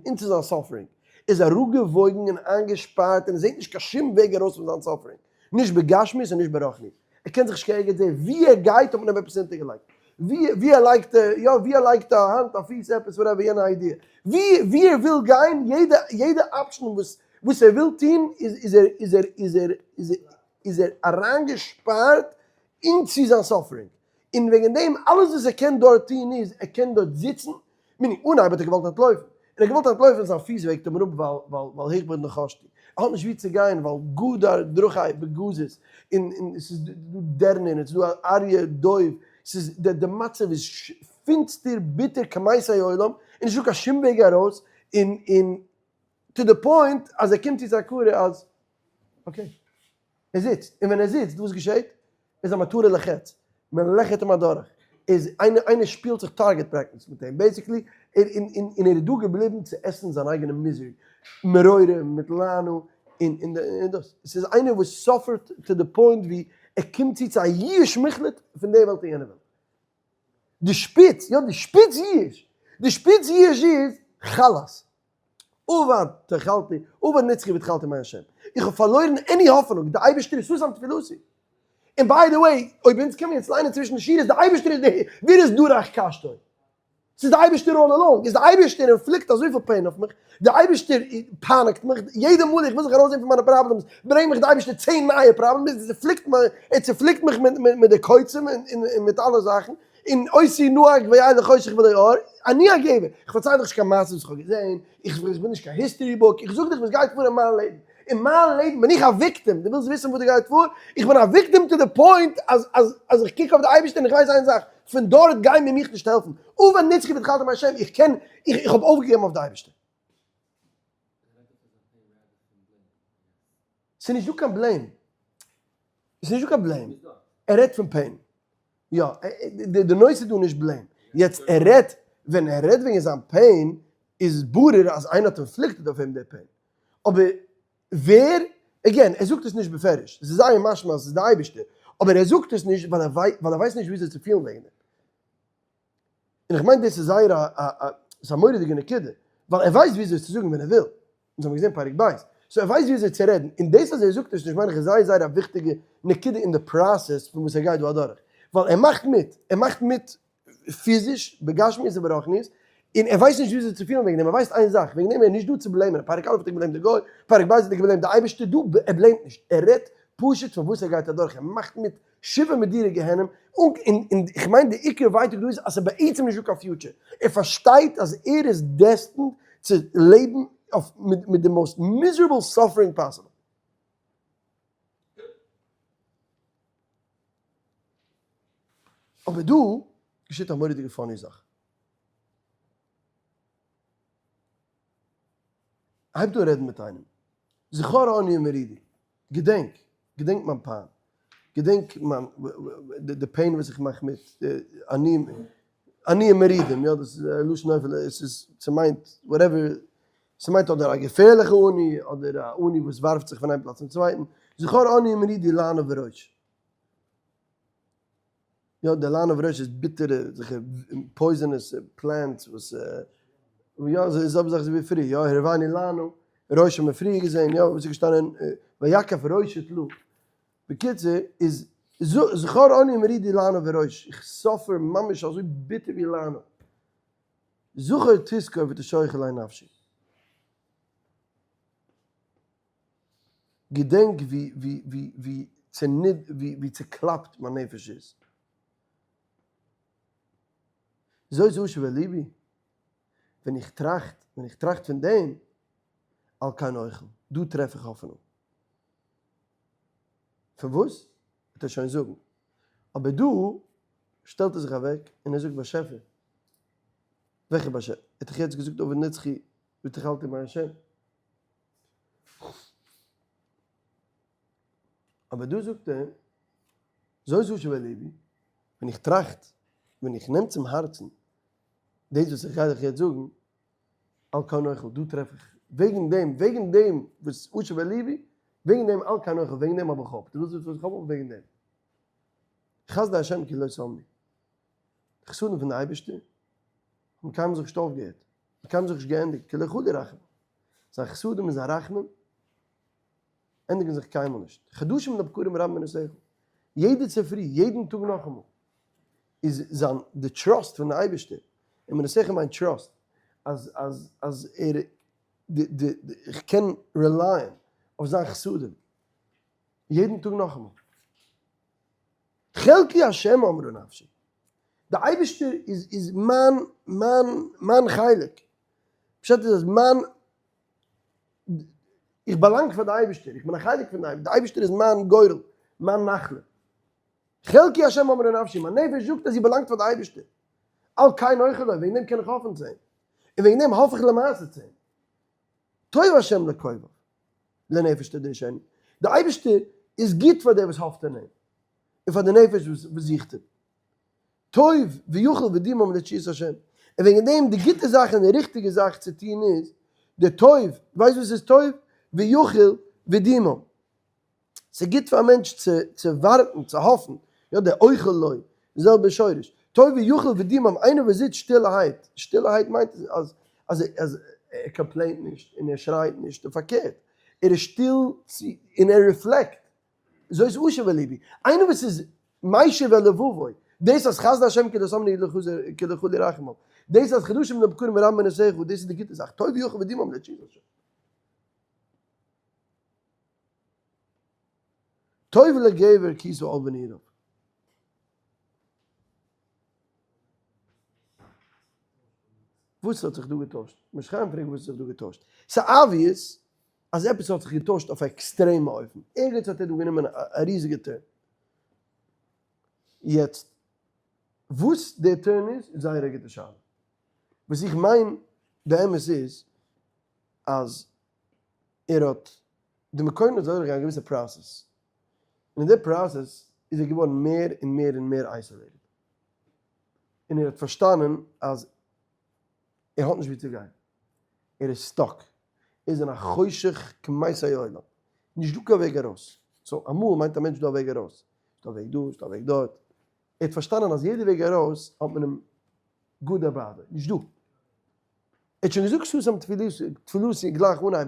אין צו זיין suffering. איז אראפגעוואויגן און איינגעשפארט און ער זעט נישט קיין שום וועג ארויס פון זיין suffering. נישט בגשמיות און נישט ברוחניות. ער קען זיך נישט קיין ערגעץ זעהן, ווי ער גייט האט מען אים עפעס אונטערגעלייגט, ווי ווי ער לייגט יא ווי ער לייגט א האנט א פיס עפעס whatever יענע idea, ווי ווי ער וויל גיין יעדע יעדע option וואס וואס ער וויל טוהן איז איז ער איז ער איז ער איז איז ער אריינגעשפארט into זיין suffering, און וועגן דעם אלעס וואס ער קען דארט טוהן איז ער קען דארט זיצן meaning, אנהייב האט ער געוואלט אנטלויפן, און ער האט געוואלט אנטלויפן זיין פיס וועגט אים אראפ ווייל ווייל ווייל הכבד נחשתי, ער האט נישט וואו צו גיין ווייל גדר דרכי בגזית, און און עס איז דא דערנער און עס איז דא א אריה דוב, ס'איז די די מצב איז פינסטער ביטער כמתי עולם, און נישטא קיין שום וועג ארויס, און און to the point אז ער קומט צו צו הכרה אז okay. ער זיצט, און ווען ער זיצט וואס געשעט? איז א מטרה לחץ, מען לעכערט אים אדורך, איז איינער איינער שפילט זיך target practice מיט אים, basically, און און און ער איז דא געבליבן צו עסן זיין אייגענע misery, מרורים מיט לענה, און און און דאס, עס איז איינער וואס suffer ט to the point ווי ער קומט צו צו א ייאוש מוחלט פון די וועלט און יענע וועלט. די שפיץ, יא די שפיץ ייאוש, די שפיץ ייאוש איז חלאס. אבד תחלתי, אבד נצחי ותחלתי מהשם. איך האב פארלוירן any האפענונג, די אייבערשטער איז סתם תפילתי. און by the way, אויב אונז קען מען יעצט ליינען צווישן די שורות, די אייבערשטער איז די, ווער איז דרך קשתו? ס'איז די אייבערשטער all along, איז די אייבערשטער inflict אזויפיל pain אויף מיך, די אייבערשטער פייניגט מיך, יעדע מאל איך וויל זיך ארויסזען פון מיינע problems, ברענגט מיך די אייבערשטער 10 נייע problems, ער צופליקט מיך, ער צופליקט מיך מיט די קוצים און מיט אלע זאכן, און אותי נהג וילך חושך ולא אור, אני הגבר, איך פארצייל דיך נישט קיין מעשה וואס איך האב געזען, איך בין נישט קיין history book, איך זאג דיך וואס גייט פאר אין מיין לעבן, אין מיין לעבן בין איך א victim, דו ווילסט וויסן וואס דא גייט פאר? איך בין א victim to the point אז אז אז איך קוק אויף די אייבערשטער און איך ווייס איין זאך, פון דארט גייען מיר מיך נישט העלפן, אבד נצחי ותחלתי מהשם, איך קען, איך איך האב אויפגעגעבן אויף די אייבערשטער. ס'איז נישט דא קיין blame, ס'איז נישט דא קיין blame, ער רעדט פון pain, יא, די נושא איז דא נישט blame, יעצט ער רעדט, ווען ער רעדט וועגן זיין pain, איז ברור אז איינער האט inflicted אויף אים די pain, אבער ווער? Again, ער זאגט עס נישט בפירוש, עס איז זייער משמע אז עס איז די אייבערשטער, אבער ער זאגט עס נישט ווייל ער ווייסט נישט וויאזוי צו פילן וועגן דעם. און איך מיין דאס איז זייער א, ס'איז א מורא'דיגע נקודה, ווייל ער ווייסט וויאזוי עס צו זאגן ווען ער וויל, אונז האבן געזען פרק ב', so ער ווייסט וויאזוי צו רעדן, און דאס אז ער זאגט עס נישט מיין איך איז זייער זייער א וויכטיגע נקודה אין די process פון וואס ער גייט דא אדורך, ווייל ער מאכט מיט, ער מאכט מיט פיזיש, בגשמיות וברוחניות, און ער ווייסט נישט וויאזוי צו פילן וועגן דעם, ער ווייסט איין זאך, וועגן דעם ער איז נישט דא צו blame ען, פרק א' האט ער גע blame ט די גוי, פרק ב' האט ער גע blame ט די אייבערשטער, דא ער blame ט נישט, ער רעדט פשוט פון וואס ער גייט אדורך, ער מאכט מיט שבעה מדורי גיהנום, און און איך מיין די עיקר ווייטאג דא איז אז ס'איז בעצם נישט דא קיין future, ער פארשטייט אז ער איז destined צו לעבן אויף מיט די most miserable suffering possible. אבער דא געשעט א מורא'דיגע funny זאך. הייבט אן רעדן מיט איינעם, זכור עניי ומרידי, געדענק, געדענק מיין פיין, געדענק מיין, די pain וואס איך מאך מיט, עניים, עניים מרודים, יא דאס איז א לשון נופל, עס איז, ס'מיינט whatever, ס'מיינט אדער א געפערליכע עני, אדער א עני וואס ווארפט זיך פון איין פלאץ צום צווייטן, זכור עניי ומרידי לענה וראש. יא, די לענה וראש איז ביטערע, זיכער poisonous plants וואס, יא, זיי זעלבע זאך ווי פריער, יא, הרבני לענה, ראש האט מען פריער געזען, יא, וואס איז געשטאנען, ויקף ראש את לו. בקיצור, איז זכור עניי ומרידי לענה וראש, איך suffer ממש אזוי ביטער ווי לענה. זכור תזכור ותשוח אלי נפשי. געדענק ווי ווי ווי ווי צעניד ווי ווי צעקלאפט מיין נפש איז. זאת אשוב אל לבי, ווען איך טראכט, ווען איך טראכט פון דעם, על כן אוכל, דא טרעף איך האפענונג. פון וואס? וועט ער שוין זאגן. אבער דא שטעלט ער זיך אוועק און ער זאגט באשעפער. וועלכע באשעפער? ער האט דאך יעצט געזאגט אבד נצחי ותחלתי מהשם. אבער דא זאגט ער, זאת אשוב אל לבי, ווען איך טראכט, ווען איך נעם צום הארצן דאס וואס איך גיי דיך יעצט זאגן, על כן אוכל, דא טרעף איך, וועגן דעם, וועגן דעם וואס אשוב אל לבי, וועגן דעם על כן אוכל, וועגן דעם האב איך hope, דו ווילסט וויסן וואס איך האב hope? וועגן דעם. חסדי השם כי לא תמנו. די חסדים פון די אייבערשטער האבן קיינמאל זיך נישט אויפגעהערט, האבן קיינמאל זיך נישט געענדיגט, כי לא כלו רחמיו. זיין חסדים און זיין רחמים ענדיגן זיך קיינמאל נישט. חדשים לבקרים רבים אמונתך. יעדע צופרי, יעדן טאג נאכאמאל, איז זיין די trust פון די אייבערשטער, אמונתך מיינט trust, אז אז אז ער די די איך קען rely ען אויף זיין חסדים, יעדן טאג נאכאמאל. חלקי השם אמרה נפשי, די אייבערשטער איז איז מיין מיין מיין חלק, פשט איז אז מיין, איך באלאנג פאר די אייבערשטער, איך בין א חלק פון די אייבערשטער, די אייבערשטער איז מיין גורל, מיין נחלה. חלקי השם אמרה נפשי, מיין נפש זאגט אז זי באלאנגט פאר די אייבערשטער. על כן אוכל לו, וועגן דעם קען איך האפן צו אים. און וועגן דעם האף איך למעשה צו אים. טוב השם לקויו, לנפש תדרשנו. די אייבערשטער איז גוט פאר דער וואס האפט אין אים, און פאר די נפש וואס זוכט אים. טוב ויכול ודומם לתשועת השם, און וועגן דעם די גוטע זאך און די ריכטיגע זאך צו טון איז, די טוב, ווייסט וואס איז טוב? ויכול ודומם. ס'איז גוט פאר א מענטש צו צו ווארטן, צו האפן, יא דער אוכל לו, די זעלבע שורש. טוב ויכול ודומם, איינער וואס זיצט שטילערהייט, שטילערהייט מיינט אז אז אז. ער complain ט נישט און ער שרייט נישט, און פארקערט, ער איז שטיל און ער reflect, זאת אשיב אל לבי, איינער וואס איז מיישב אל לבבו, דאס אז חסדי השם כי לא תמנו כי לא כלו רחמיו, דאס אז חדשים לבקרים ורבים אמונתך, דאס איז די גוטע זאך, טוב יחל ודמעם לתשועת השם. טוב לגבר כסא עול בנעוריו. וואס האט זיך דא געטוישט? משה חיים פרעגט וואס האט זיך דא געטוישט? ס'איז obvious אז עפעס האט זיך געטוישט אויף א עקסטרעמע אופן, ערגעץ האט ער דא גענומען א ריזיגע turn. יעצט וואס די turn איז, איז זייער א גוטע שאלה. וואס איך מיין די אמת איז אז ער האט, די מקום איז אדורכגעגאנגען א געוויסע process, און אין די process איז ער געווארן מער און מער און מער isolated, און ער האט פארשטאנען אז ער האט נישט וואו צו גיין, ער איז stuck, ער איז אין א חושך כמתי עולם, נישט דא קיין וועג ארויס, so אמאל מיינט א מענטש דא א וועג ארויס, ס'דא א וועג דא, ס'דא א וועג דארט, ער האט פארשטאנען אז יעדע וועג ארויס האט מען אים גוט דערביי, נישט דא. ער האט שוין געזאגט סתם תפילתי גלייך אנהייב,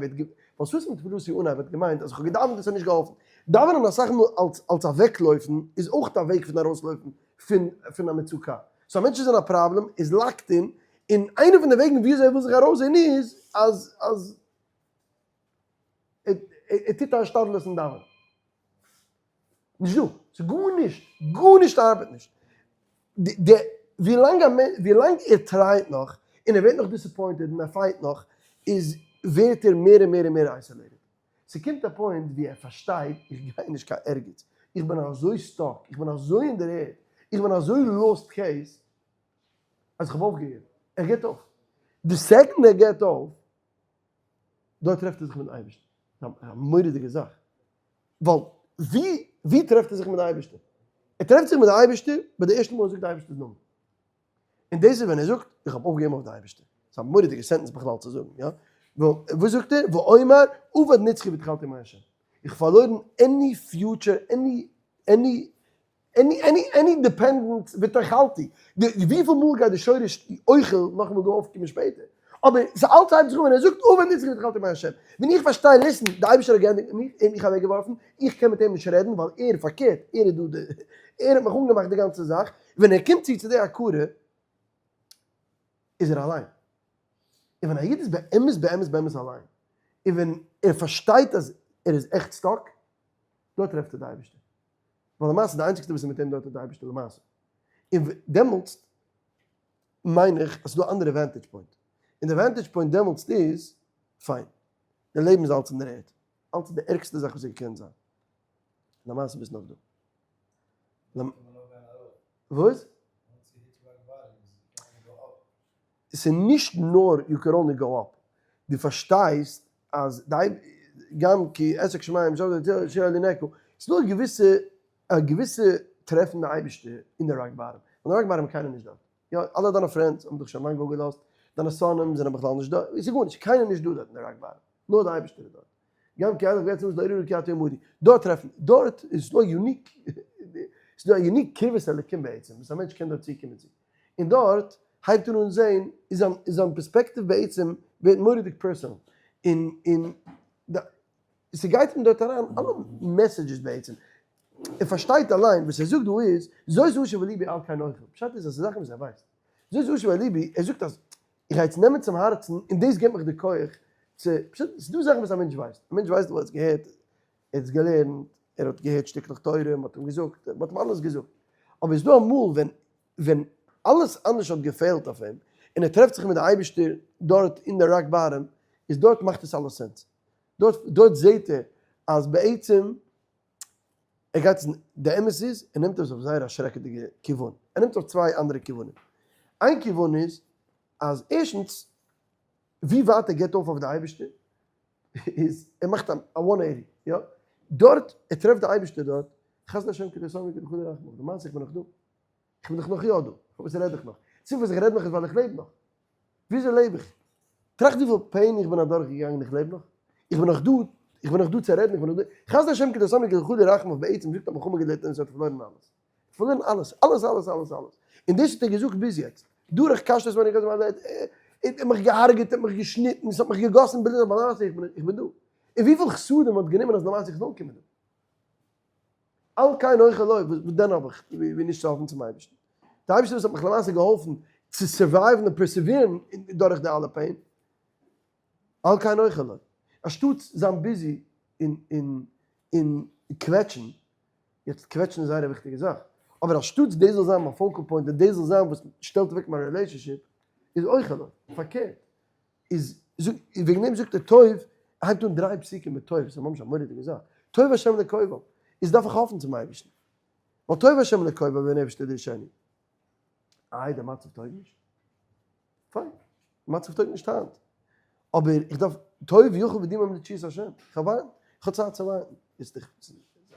ווייל סתם תפילתי אנהייב האט געמיינט אז איך האב געדאווענט און ס'האט נישט געהאלפן. דאווענען אסאך מאל אלס אלס אוועקלויפן איז אויך א וועג פון ארויסלויפן פון פון א מצוקה. so א מענטש איז אין א פראבלעם, איז locked in, און איינע פון די וועגן וויאזוי ער וויל זיך ארויסזען איז אז אז ער טוט א השתדלות אין דאווענען. נישט דא, ס'איז גארנישט, גארנישט ארבעט נישט. די, ווילאנג א מענטש, ווילאנג ער try ט נאך, און ער ווערט נאך disappointed און ער fight נאך, איז ווערט ער מער און מער און מער isolated. ס'קומט א point ווי ער פארשטייט, איך גיי נישט קיין ערגעץ, איך בין אזוי stuck, איך בין אזוי אין דער ערד, איך בין אזוי lost case, אז איך האב אויפגעגעבן. ער געבט אויף. די second ער געבט אויף, דארט טרעפט ער זיך מיטן אייבערשטן. א מורא'דיגע זאך. ווייל ווי ווי טרעפט ער זיך מיט די אייבערשטער? ער טרעפט זיך מיט די אייבערשטער ביי די ערשטע מאל ער זאגט די אייבערשטער'ס נאמען. און דאס איז ווען ער זאגט איך האב אויפגעגעבן אויף די אייבערשטער. ס'איז א מורא'דיגע sentence בכלל צו זאגן, יא? וואס זאגט ער? ואומר אבד נצחי ותחלתי עם השם. איך האב פארלוירן any future, any any any any any dependent ותחלתי, וויפיל מאל גייט די שורש אוכל נאכאמאל דא אויפקומען שפעטער, אבער ס'אלץ הייבט זיך אן ווען ער זאגט אבד נצחי ותחלתי עם השם, ווען איך פארשטיי listen, די אייבערשטער האט געענדיגט מיט מיך, ער האט מיך אוועקגעווארפן, איך קען מיט אים נישט רעדן ווייל ער פארקערט, ער איז דא די, ער האט מיך אנגעמאכט די גאנצע זאך, ווען ער קומט צו צו די הכרה איז ער אליין, און ווען א איד איז באמת באמת באמת אליין, און ווען ער פארשטייט אז ער איז עכט stuck, דארט טרעפט ער די אייבערשטער. ווייל למעשה די איינציגסטע וואס איז מיט אים דארט איז די אייבערשטער למעשה, און דעמאלטס מיין איך אז ס'איז דא אנדערע vantage point, און די vantage point דעמאלטס איז, פיין, די לעבן איז אלץ אין דער ערד, אלץ איז די ערגסטע זאך וואס קען זיין, למעשה ביסט נאך דא. וואס? ס'איז נישט נאר you can only go up, דו פארשטייסט אז די גם כי אשק שמים נקו, ס'איז דא א געוויסע א געוויסע טרעפן די אייבערשטער אין די rock bottom, און די rock bottom איז קיינער נישט דארט, יא אלע דיינע friends האבן דיך שוין לאנג אפגעלאזט, דיינע שונאים זענען בכלל נישט דא, ס'איז גארנישט, קיינער נישט דא דארט אין די rock bottom, נאר די אייבערשטער איז דארט, גם כי אלך גיא צלמות לא אירא רע כי אתה עמדי, דארט טרעפן, דארט איז דא unique, ס'איז דא א unique קרבת אלוקים בעצם, וואס א מענטש קען דארט צוקומען צו. און דארט הייבט ער אן זעהן איז זיין איז זיין פערספעקטיוו בעצם ווערט מורא'דיג personal, און און ס'גייט אים דארט אריין אלע messages בעצם, ער פארשטייט אליין וואס ער זאגט דא איז זאת אשיב אל לבי על כן אוכל, פשט איז אז ס'איז זאכן וואס ער ווייסט, זאת אשיב אל לבי, ער זאגט אז איך גיי יעצט נעמען צום הארצן און דאס געבט מיך די כח צו, פשוט ס'איז דא זאכן וואס א מענטש ווייסט, א מענטש ווייסט ווייל ער האט עס געהערט, ער האט עס געלערנט, ער האט געהערט שטיקלעך תורה, מען האט אים געזאגט, מען האט אים אלעס געזאגט, אבער איז דא אמאל ווען ווען אלעס אנדערש האט געפעלט אויף אים, און ער טרעפט זיך מיט די אייבערשטער דארט אין די rock bottom, איז דארט מאכט עס אלעס sense, דארט דארט זעט ער אז בעצם ער גייט עס, די אמת איז ער נעמט עס אויף זייער א שרעקעדיגע כיוון, ער נעמט אויף צוויי אנדערע כיוונים, איין כיוון איז אז ערשטנס ווי ווייט ער געבט אויף אויף די אייבערשטער, איז ער מאכט א one eighty, יא, דארט, ער טרעפט די אייבערשטער דארט, חסדי השם כי לא תמנו כי לא כלו רחמיו, למעשה איך בין נאך דא, איך בין דאך נאך יא דא, פארוואס רעד איך נאך? סיבה וואס איך רעד נאך איז ווייל איך לעב נאך, וויאזוי לעב איך? טראכט וויפיל pain איך בין אדורך געגאנגען איך לעב נאך, איך בין נאך דא, איך בין נאך דא צו רעדן, איך בין נאך דא, חסדי השם כי לא תמנו כי לא כלו רחמיו בעצם זאגט א מלחמה געליטן און עס האט פארלוירן אלעס. פארלוירן אלעס, אלעס אלעס אלעס אלעס, און דאס האט ער געזאגט ביז יעצט, דורך קשתות ואני גוזר. ער האט מיך געהארגעט, ער האט מיך געשניטן, עס האט מיך געגאסן בלוט, אבער למעשה איך בין איך בין דא. און וויפיל חסדים האט גענומען אז למעשה איך זאל אנקומען דא. על כן אוכל לו, וואס דען האב איך ווי נישט צו האפן צום אייבערשטן. דער אייבערשטער וואס האט מיך למעשה געהאלפן צו survive ן און persevere ן דורך די אלע pain. על כן אוכל לו. אנשטאט זיין busy און און און קוועטשן, יעצט קוועטשן איז זייער א וויכטיגע זאך, אבער אנשטאטס דאס זאל זיין מיין focal point און דאס זאל זיין וואס שטעלט אוועק מיין relationship, איז אוכל לו. פארקערט, איז וועגן דעם זאגט ער טוב, ער הייבט אן דריי פסוקים מיט טוב, ס'איז ממש א מורא'דיגע זאך, טוב השם לקובעיו, איז דארף איך האפן צום אייבערשטן, ווייל טוב השם לקובעיו ונפש תדרשנו. איי דער מצב טויג נישט? פיין, מצב טויג נישט היינט, אבער איך דארף טוב יוכל ודימם לתשועת השם, איך האב וויין, איך האב צייט צו וויינען, איז דאך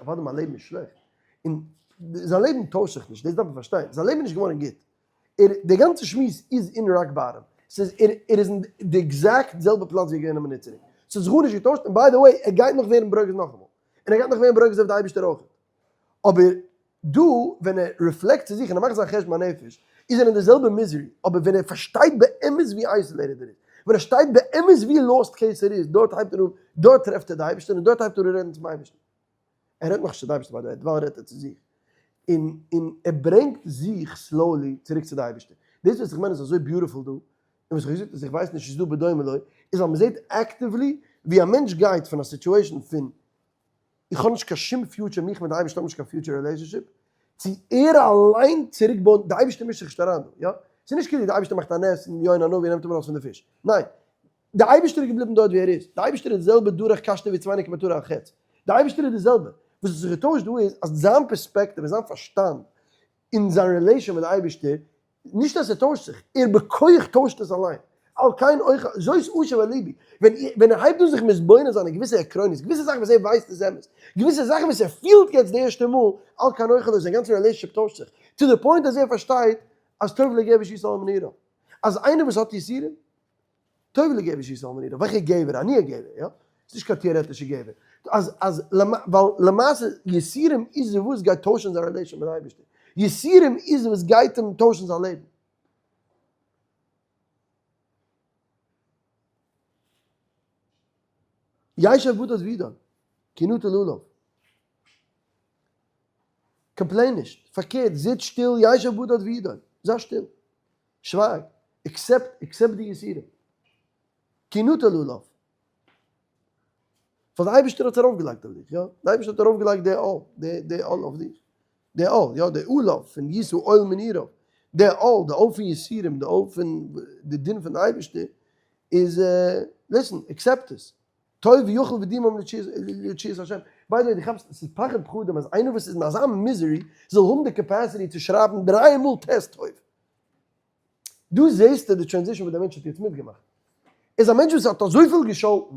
אוודאי מיין לעבן איז שלעכט, און זיין לעבן טוישט זיך נישט, דאס דארף מען פארשטיין, זיין לעבן איז נישט געווארן גוט, ער, די גאנצע שמועס איז אין rock bottom, ס'איז ער, ער איז אין די exact זעלבע פלאץ ווי ער איז געווען א מינוט צוריק, ס'האט זיך גארנישט געטוישט, און by the way, ער גייט נאך ווערן ברוגז נאכאמאל, און ער גייט נאך ווערן ברוגז אויף די אייבערשטער אויך, אבער דא ווען ער reflect צו זיך און ער מאכט זיין חשבון הנפש, איז ער אין די זעלבע misery, אבער ווען ער פארשטייט באמת ווי isolated ער איז, ווען ער שטייט באמת ווי lost case ער איז, דארט הייבט ער אן, דארט טרעפט ער די אייבערשטער און דארט הייבט ער אן רעדן צום אייבערשטן. ער רעדט נאכנישט צו די אייבערשטער by the way, דערווייל רעדט ער צו זיך. און און ער ברענגט זיך slowly צוריק צו די אייבערשטער. דאס וואס איך מיין איז אזוי beautiful דא, און וואס איך האב געזאגט אז איך ווייס נישט איז דא בדומה לו, איז ווייל מ'זעט actively ווי א מענטש גייט פון א situation פון איך האב נישט קיין שום future, מיך מיט די אייבערשטער האבן נישט קיין future relationship, צו ער אליין צוריק בויען, די אייבערשטער מישט זיך נישט אריין דא, יא? ס'איז נישט כאילו די אייבערשטער מאכט א נס און יונה הנביא נעמט אים ארויס פון די פיש, ניין, די אייבערשטער איז געבליבן דארט ווי ער איז, די אייבערשטער איז די זעלבע דורך קשתו ויצמני כמטרה החץ, די אייבערשטער איז די זעלבע, וואס האט זיך געטוישט דא איז אז זיין פערספעקטיוו און זיין פארשטאנד און זיין relation מיט די אייבערשטער, נישט אז ס'טוישט זיך, ער בכח טוישט עס אליין, על כן אויך זאת אשב אל לבי, ווען ער הייבט אן זיך מתבונן זיין אין געוויסע עקרונות, געוויסע זאכן וואס ער ווייסט איז אמת, געוויסע זאכן וואס ער פילט יעצט די ערשטע מאל, על כן אויך אזוי, זיין גאנצע relationship טוישט זיך, to the point אז ער פארשטייט אז טוב לגבר שישא עול מנעוריו, אז איינער וואס האט יסורים, טוב לגבר שישא עול מנעוריו, וועלכע גבר? אני הגבר, יא? ס'איז נישט קיין טעארעטישע גבר. אז אז ווייל למעשה יסורים איז וואס גייט טוישן זיין relation מיט די אייבערשטער. יסורים איז וואס גייט אים טוישן זיין לעבן. ישב בדד וידום, כי נטל עליו. complain נישט, פארקערט, זיץ שטיל, ישב בדד וידום, זיי שטיל. שווייג, accept, accept די יסורים. כי נטל עליו. ווייל די אייבערשטער האט ארויפגעלייגט אויף דיך, יא? די אייבערשטער האט ארויפגעלייגט די עול, די די עול אויף דיך. די עול, יא, די עליו פון ישא עול מנעוריו. די עול, די עול פון יסורים, די עול פון די דין פון די אייבערשטער, איז, listen, accept עס. טוב יוכל ודימם לתשועת השם. by the way, דו כאפסט, ס'איז פחד פחדים אז איינער וואס איז אין אזא misery זאל האבן די capacity צו שרייבן דריי מאל ט' טוב. דא זעסטו די transition וואס דער מענטש האט יעצט מיטגעמאכט. איז א מענטש וואס האט אזויפיל געשאלטן,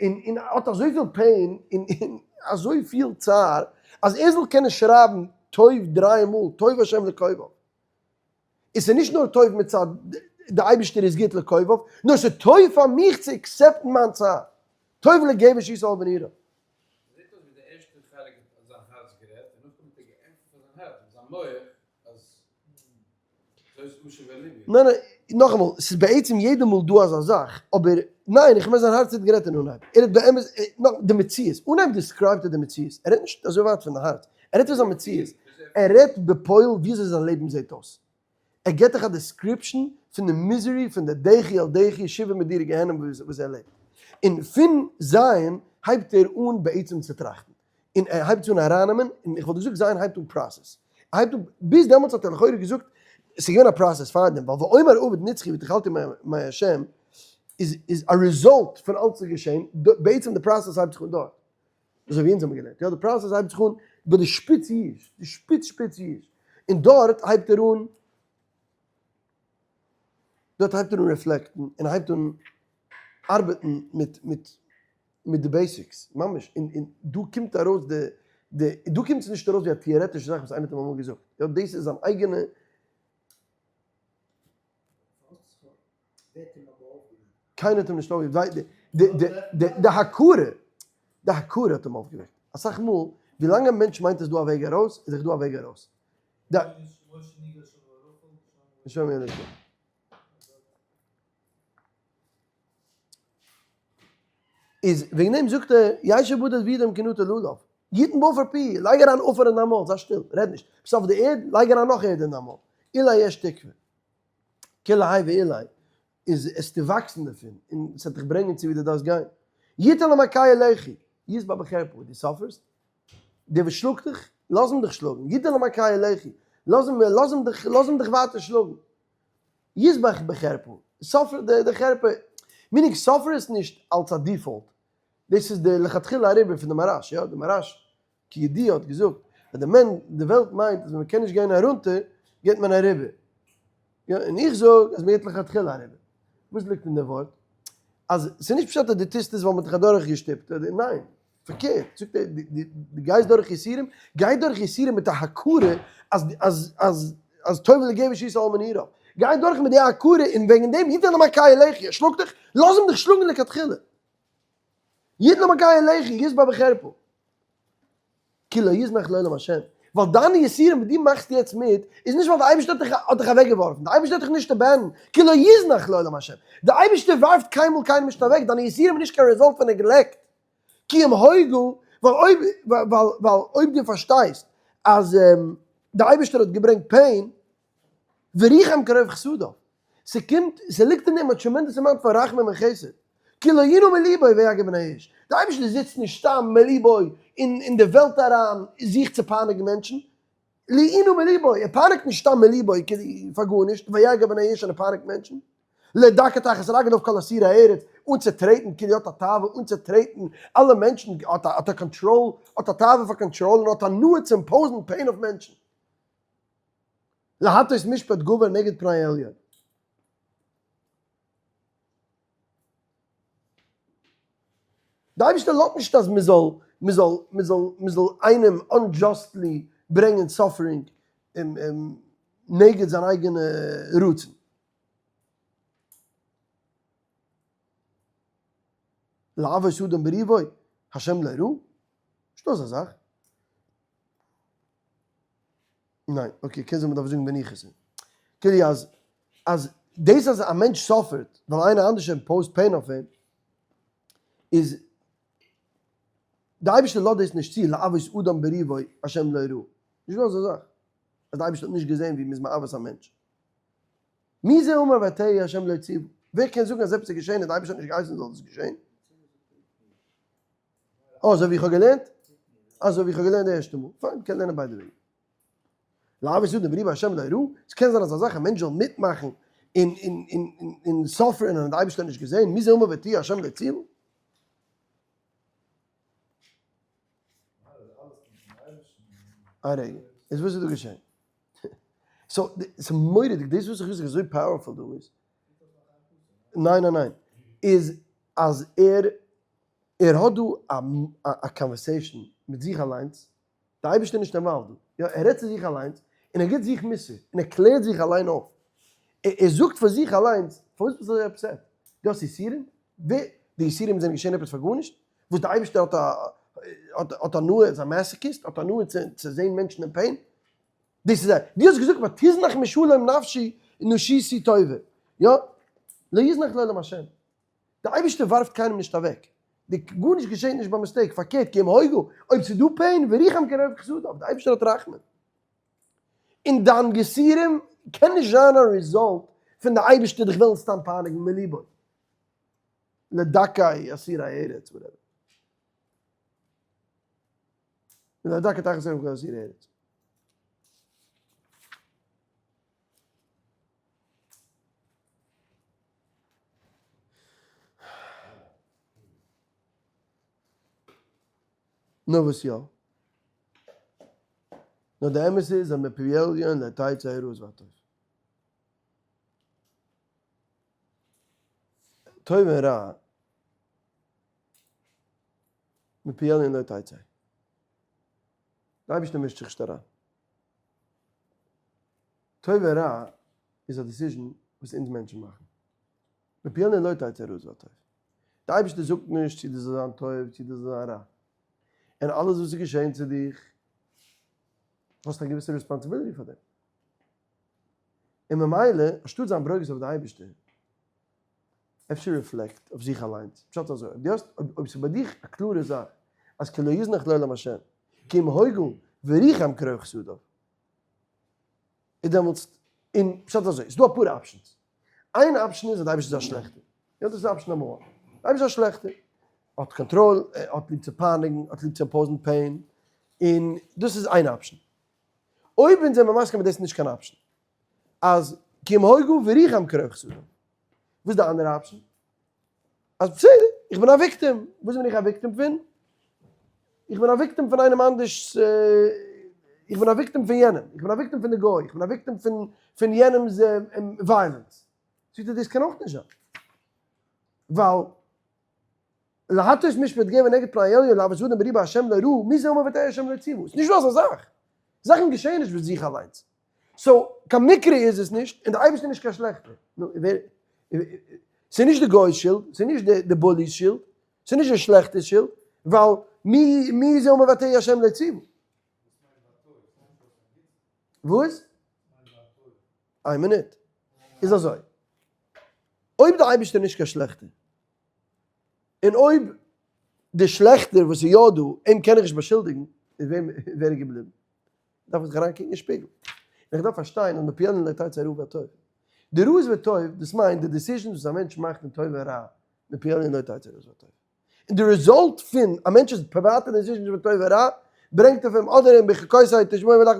און און האט אזויפיל pain, און און אזויפיל צער, אז ער זאל קענען שרייבן טוב דריי מאל, טוב השם לקובעיו. און ס'איז נישט נאר טוב מצד די אייבערשטער איז גוט לקובעיו, נאר ס'איז טוב פאר מיך צו accept ן מיין צער. טוב לגבר שישא עול מנעוריו. זעט אויס ווי די ערשטע חלק האט זיין הארץ גערעדט און נאכדעם האט ער געענטפערט פאר זיין הארץ מיט זיין מח אז ניין ניין, נאכאמאל, ס'איז בעצם יעדע מאל דא אזא זאך, אבער ניין, איך מיין זיין הארץ האט גערעדט אין אנהייב, ער האט באמת, נאך די מציאות, אנהייב describe ט ער די מציאות, ער רעדט נישט אזוי ווייט פון די הארץ, ער רעדט פון זיין מציאות, ער רעדט בפועל וויאזוי זיין לעבן זעט אויס, ער געבט דיך א description פון די misery, פון די דחי אל דחי, שבעה מדורי גיהנום וואס ער לעבט, און פון זיין הייבט ער אן בעצם צו טראכטן. און ער הייבט אן ארייננעמען, און איך וואלט געזאגט זיין הייבט אן process, ער הייבט אן, ביז דעמאלטס האט ער לכאורה געזאגט, עס איז געווען א process פארדעם, ווייל ואומר אבד נצחי ותכלתי מעי השם, איז איז א result פון אלץ איז געשען, בעצם די process הייבט זיך אן דארט, אזוי ווי אונז האבן געלערנט, יא די process הייבט זיך אן ביי די שפיץ יאוש, די שפיץ שפיץ יאוש, און דארט הייבט ער אן, דארט הייבט ער אן reflect ן, און הייבט אן ארבעטן מיט מיט מיט די basics, ממש, און און דא קומט ארויס די די, דא קומט עס נישט ארויס ווי א טעארעטישע זאך וואס איינער האט אים אמאל געזאגט, יא דאס איז זיין אייגענע. קיינער האט אים נישט אויפגעוועקט, די די די די הכרה, די הכרה האט אים אויפגעוועקט, אסאך מאל ווילאנג א מענטש מיינט עס דא א וועג ארויס, איז דאך דא א וועג ארויס. די. איז וועגן דעם זאגט ער, ישב בדד וידום כי נטה לולב, יתן בעפר פי, לייג אריין עפר אין דיין מויל, זיי שטיל, רעד נישט, ביסט אויף די ערד, לייג אריין נאך ערד אין דיין מויל, אולי יש תקווה. כולי האי ואולי, איז עסטו וואקסן דערפון, און עס וועט דיך ברענגען צו ווי דו דארפסט גיין. יתן למכהו לחי, ישבע בחרפה, דו suffer סט? דער וואס שלאגט דיך, לאז אים דיך שלאגן, יתן למכהו לחי, לאז אים, לאז אים דיך, לאז אים דיך ווייטער שלאגן. ישבע בחרפה, suffer די חרפה, meaning suffer עס נישט אלס א default, דאס איז די לכתחילה אריבער פון די מהרש, יא, די מהרש כידוע האט געזאגט אז די מענ די וועלט מיינט אז ווען מען קען נישט גיין ארונטער גייט מען אריבער, יא, און איך זאג אז מען גייט לכתחילה אריבער. וואס ליגט אין די ווארט? אז ס'איז נישט פשט אז דו טוסט עס ווייל מען האט דיך אדורכגעשטופט, אדער ניין, פארקערט, זאגט ער, דו גייסט דורך יסורים, גיי דורך יסורים מיט א הכרה אז אז אז אז טוב לגבר שישא עול מנעוריו, גיי דורך מיט די הכרה און וועגן דעם יתן למכהו לחי, ער שלאגט דיך, לאז אים דיך שלאגן לכתחילה. יתן למכהו לחי, ישבע בחרפה. כי לא יזנח לעולם השם, ווייל דיינע יסורים וואס דו מאכסט יעצט מיט, איז נישט ווייל די אייבערשטער האט דיך האט דיך אוועקגעווארפן, די אייבערשטער האט דיך נישט abandoned, כי לא יזנח לעולם השם, די אייבערשטער ווארפט קיינמאל קיינעם נישט אוועק, דיינע יסורים איז נישט קיין result פון neglect, כי אם הוגה, ווייל אויב ווייל ווייל אויב דו פארשטייסט אז די אייבערשטער האט געברענגט pain, וריחם כרוב חסדיו, ס'קומט, ס'ליגט אין דעם א tremendous amount פון רחמים און חסד, כי לא ינו מליבו ויגע בני איש, די אייבערשטער זיצט נישט סתם מליבו אין אין די וועלט אריין און זוכט צו פייניגן מענטשן, לא ינו מליבו, ער פייניגט נישט סתם מליבו כאילו פאר גארנישט, ויגע בני איש און ער פייניגט מענטשן, לדכא תחת רגליו כל עשירי הארץ, אנצוטרעטן כאילו האט א תאווה אנצוטרעטן אלע מענטשן, האט א האט א קאנטראל, האט א תאווה פאר קאנטראל און האט הנאה צו impose ן pain אויף מענטשן. להטות משפט גבר נגד פני העליון. די אייבערשטער לאזט נישט אז מען זאל מען זאל מען זאל מען זאל איינעם unjustly ברענגען suffering נגד זיין אייגענע רצון. להבאס אדם בריבו, השם לא ראה? נישטא אזא זאך. ניין, okay, קען זיין מ'דארף זאגן בניחותא. כאילו אז אז דאס אז א מענטש suffer ט ווייל איינער אנדערש impose ט pain אויף אים, איז די אייבערשטער לאזט דאס נישט צו, להוות אדם בריבו השם לא ראה. נישט דא אזא זאך אז די אייבערשטער האט נישט געזען ווי מ'איז מעוות א מענטש. מי זה אמר ותהי השם לא ציוה? ווער קען זאגן אז עפעס איז געשען און די אייבערשטער האט נישט געהייסן זאל דאס געשען? אה, אזוי ווי איך האב געלערנט? אזוי ווי איך האב געלערנט די ערשטע מאל. פיין, מ'קען לערנען ביידע וועגן. להוות אדם בריבו השם לא ראה, עס קען זיין אזא זאך א מענטש זאל מיטמאכן און און און און suffer ן און די אייבערשטער האט נישט געזען, מי זה אמר ותהי השם לא ציוה? א רגע, איז וואס איז דא געשען? so, ס'איז מורא'דיג, דאס וואס איך זאג איז אזוי powerful דא איז, ניין ניין ניין, איז אז ער ער האט דא א conversation מיט זיך אליינס, די אייבערשטער איז נישט involved דא, יא ער רעדט צו זיך אליינס, און ער גיבט זיך מוסר, און ער קלערט זיך אליין אויף, ער זאגט פאר זיך אליינס, פארוואס ביסטו אזוי upset? דו האסט יסורים? ווער? די יסורים זענען געשען עפעס פאר גארנישט? וואס די אייבערשטער האט א האט הנאה, איז א masochist, האט הנאה צו זען מענטשן אין pain? דאס איז א, דו האסט געזאגט ותזנח משלום נפשי נשיתי טובה, יא? לא יזנח לעולם השם. די אייבערשטער ווארפט קיינעם נישט אוועק, די גארנישט געשעט נישט ביי mistake, פארקערט כי אם הוגה, אויב ס'איז דא pain, וריחם כרוב חסדיו, די אייבערשטער האט רחמים. און דיין יסורים קען נישט זיין א result פון די אייבערשטער דיך וועלן סתם פייניגן מליבו לדכא אסירי ארץ whatever. לדכא תחת ערב כל אסירי ארץ. נאר וואס יא? נאר די אמת איז אז מפי עליון לא תצא הרעות והטוב. טוב און רע מפי עליון לא תצא. די אייבערשטער מישט זיך נישט אריין. טוב און רע איז א decision וואס אונז מענטשן מאכן. מפי עליון לא תצא הרעות והטוב. די אייבערשטער זאגט נישט צו דאס זאל זיין טוב צו דאס זאל זיין רע. און אלעס וואס איז געשען צו דיך האסטו א געוויסע responsibility פאר דעם. און ממילא אנשטאט זיין ברוגז אויף די אייבערשטער. אפשר reflect אויף זיך אליינס, פשט אזוי, אויב דו האסט, אויב ס'איז ביי דיך א קלארע זאך אז כי לא יזנח לעולם השם, כי אם הוגה וריחם קרוב חסדיו, איז דעמאלטס, און פשט אזוי, ס'איז דא אפאר options, איין option איז אז די אייבערשטער איז א שלעכטער, יא דאס איז option number one, די אייבערשטער איז א שלעכטער, האט קאנטראל, האט ליב צו פייניגן, האט ליב צו impose ן pain, און דאס איז איין option. אויב אונז זעמיר מסכים אז דאס איז נישט קיין option, אז כי אם הוגה וריחם קרוב חסדיו, וואס איז די אנדערע option? אז בסדר, איך בין א victim, וואס בין איך א victim פון? איך בין א victim פון איינעם אנדערש, איך בין א victim פון יענעם, איך בין א victim פון די גוי, איך בין א victim פון פון יענעמ'ס violence. זאגט ער דאס קען אויך נישט זיין, ווייל להטות משפט גבר נגד פני העליון להוות אדם בריבה השם לא ראה, מי זה אמר ותהא השם לא ציוה, ס'נישט דא אזא זאך, זאכן געשעען נישט מיט זיך אליינס, so קיין מקרה איז עס נישט, און די אייבערשטער איז נישט קיין שלעכטער, נו ווער, ס'איז נישט די גוי'ס שולד, ס'איז נישט די bully's שולד, ס'איז נישט די שלעכטער'ס שולד, ווייל מי מי זה אמר ותהא השם לא ציוה. וואס? איין מינוט. איז אזוי, אויב די אייבערשטער איז נישט קיין שלעכטער, און אויב די שלעכטער וואס איז יא דא, אים קען איך נישט באשולדיגן, איז וועם ווער איז געבליבן? דארף איך זיך אריינקוקן אין שפיגל. און איך דארף פארשטיין אז מפי עליון לא תצא רעה וטוב. די רעות וטוב, דאס מיינט די decisions וואס א מענטש מאכט אין טוב און רע, מפי עליון לא תצא רעות וטוב. און די result פון א מענטש'ס פריוואטע decisions פון טוב און רע, ברענגט אויף אים אדער אם בחוקותי תשמעון ולך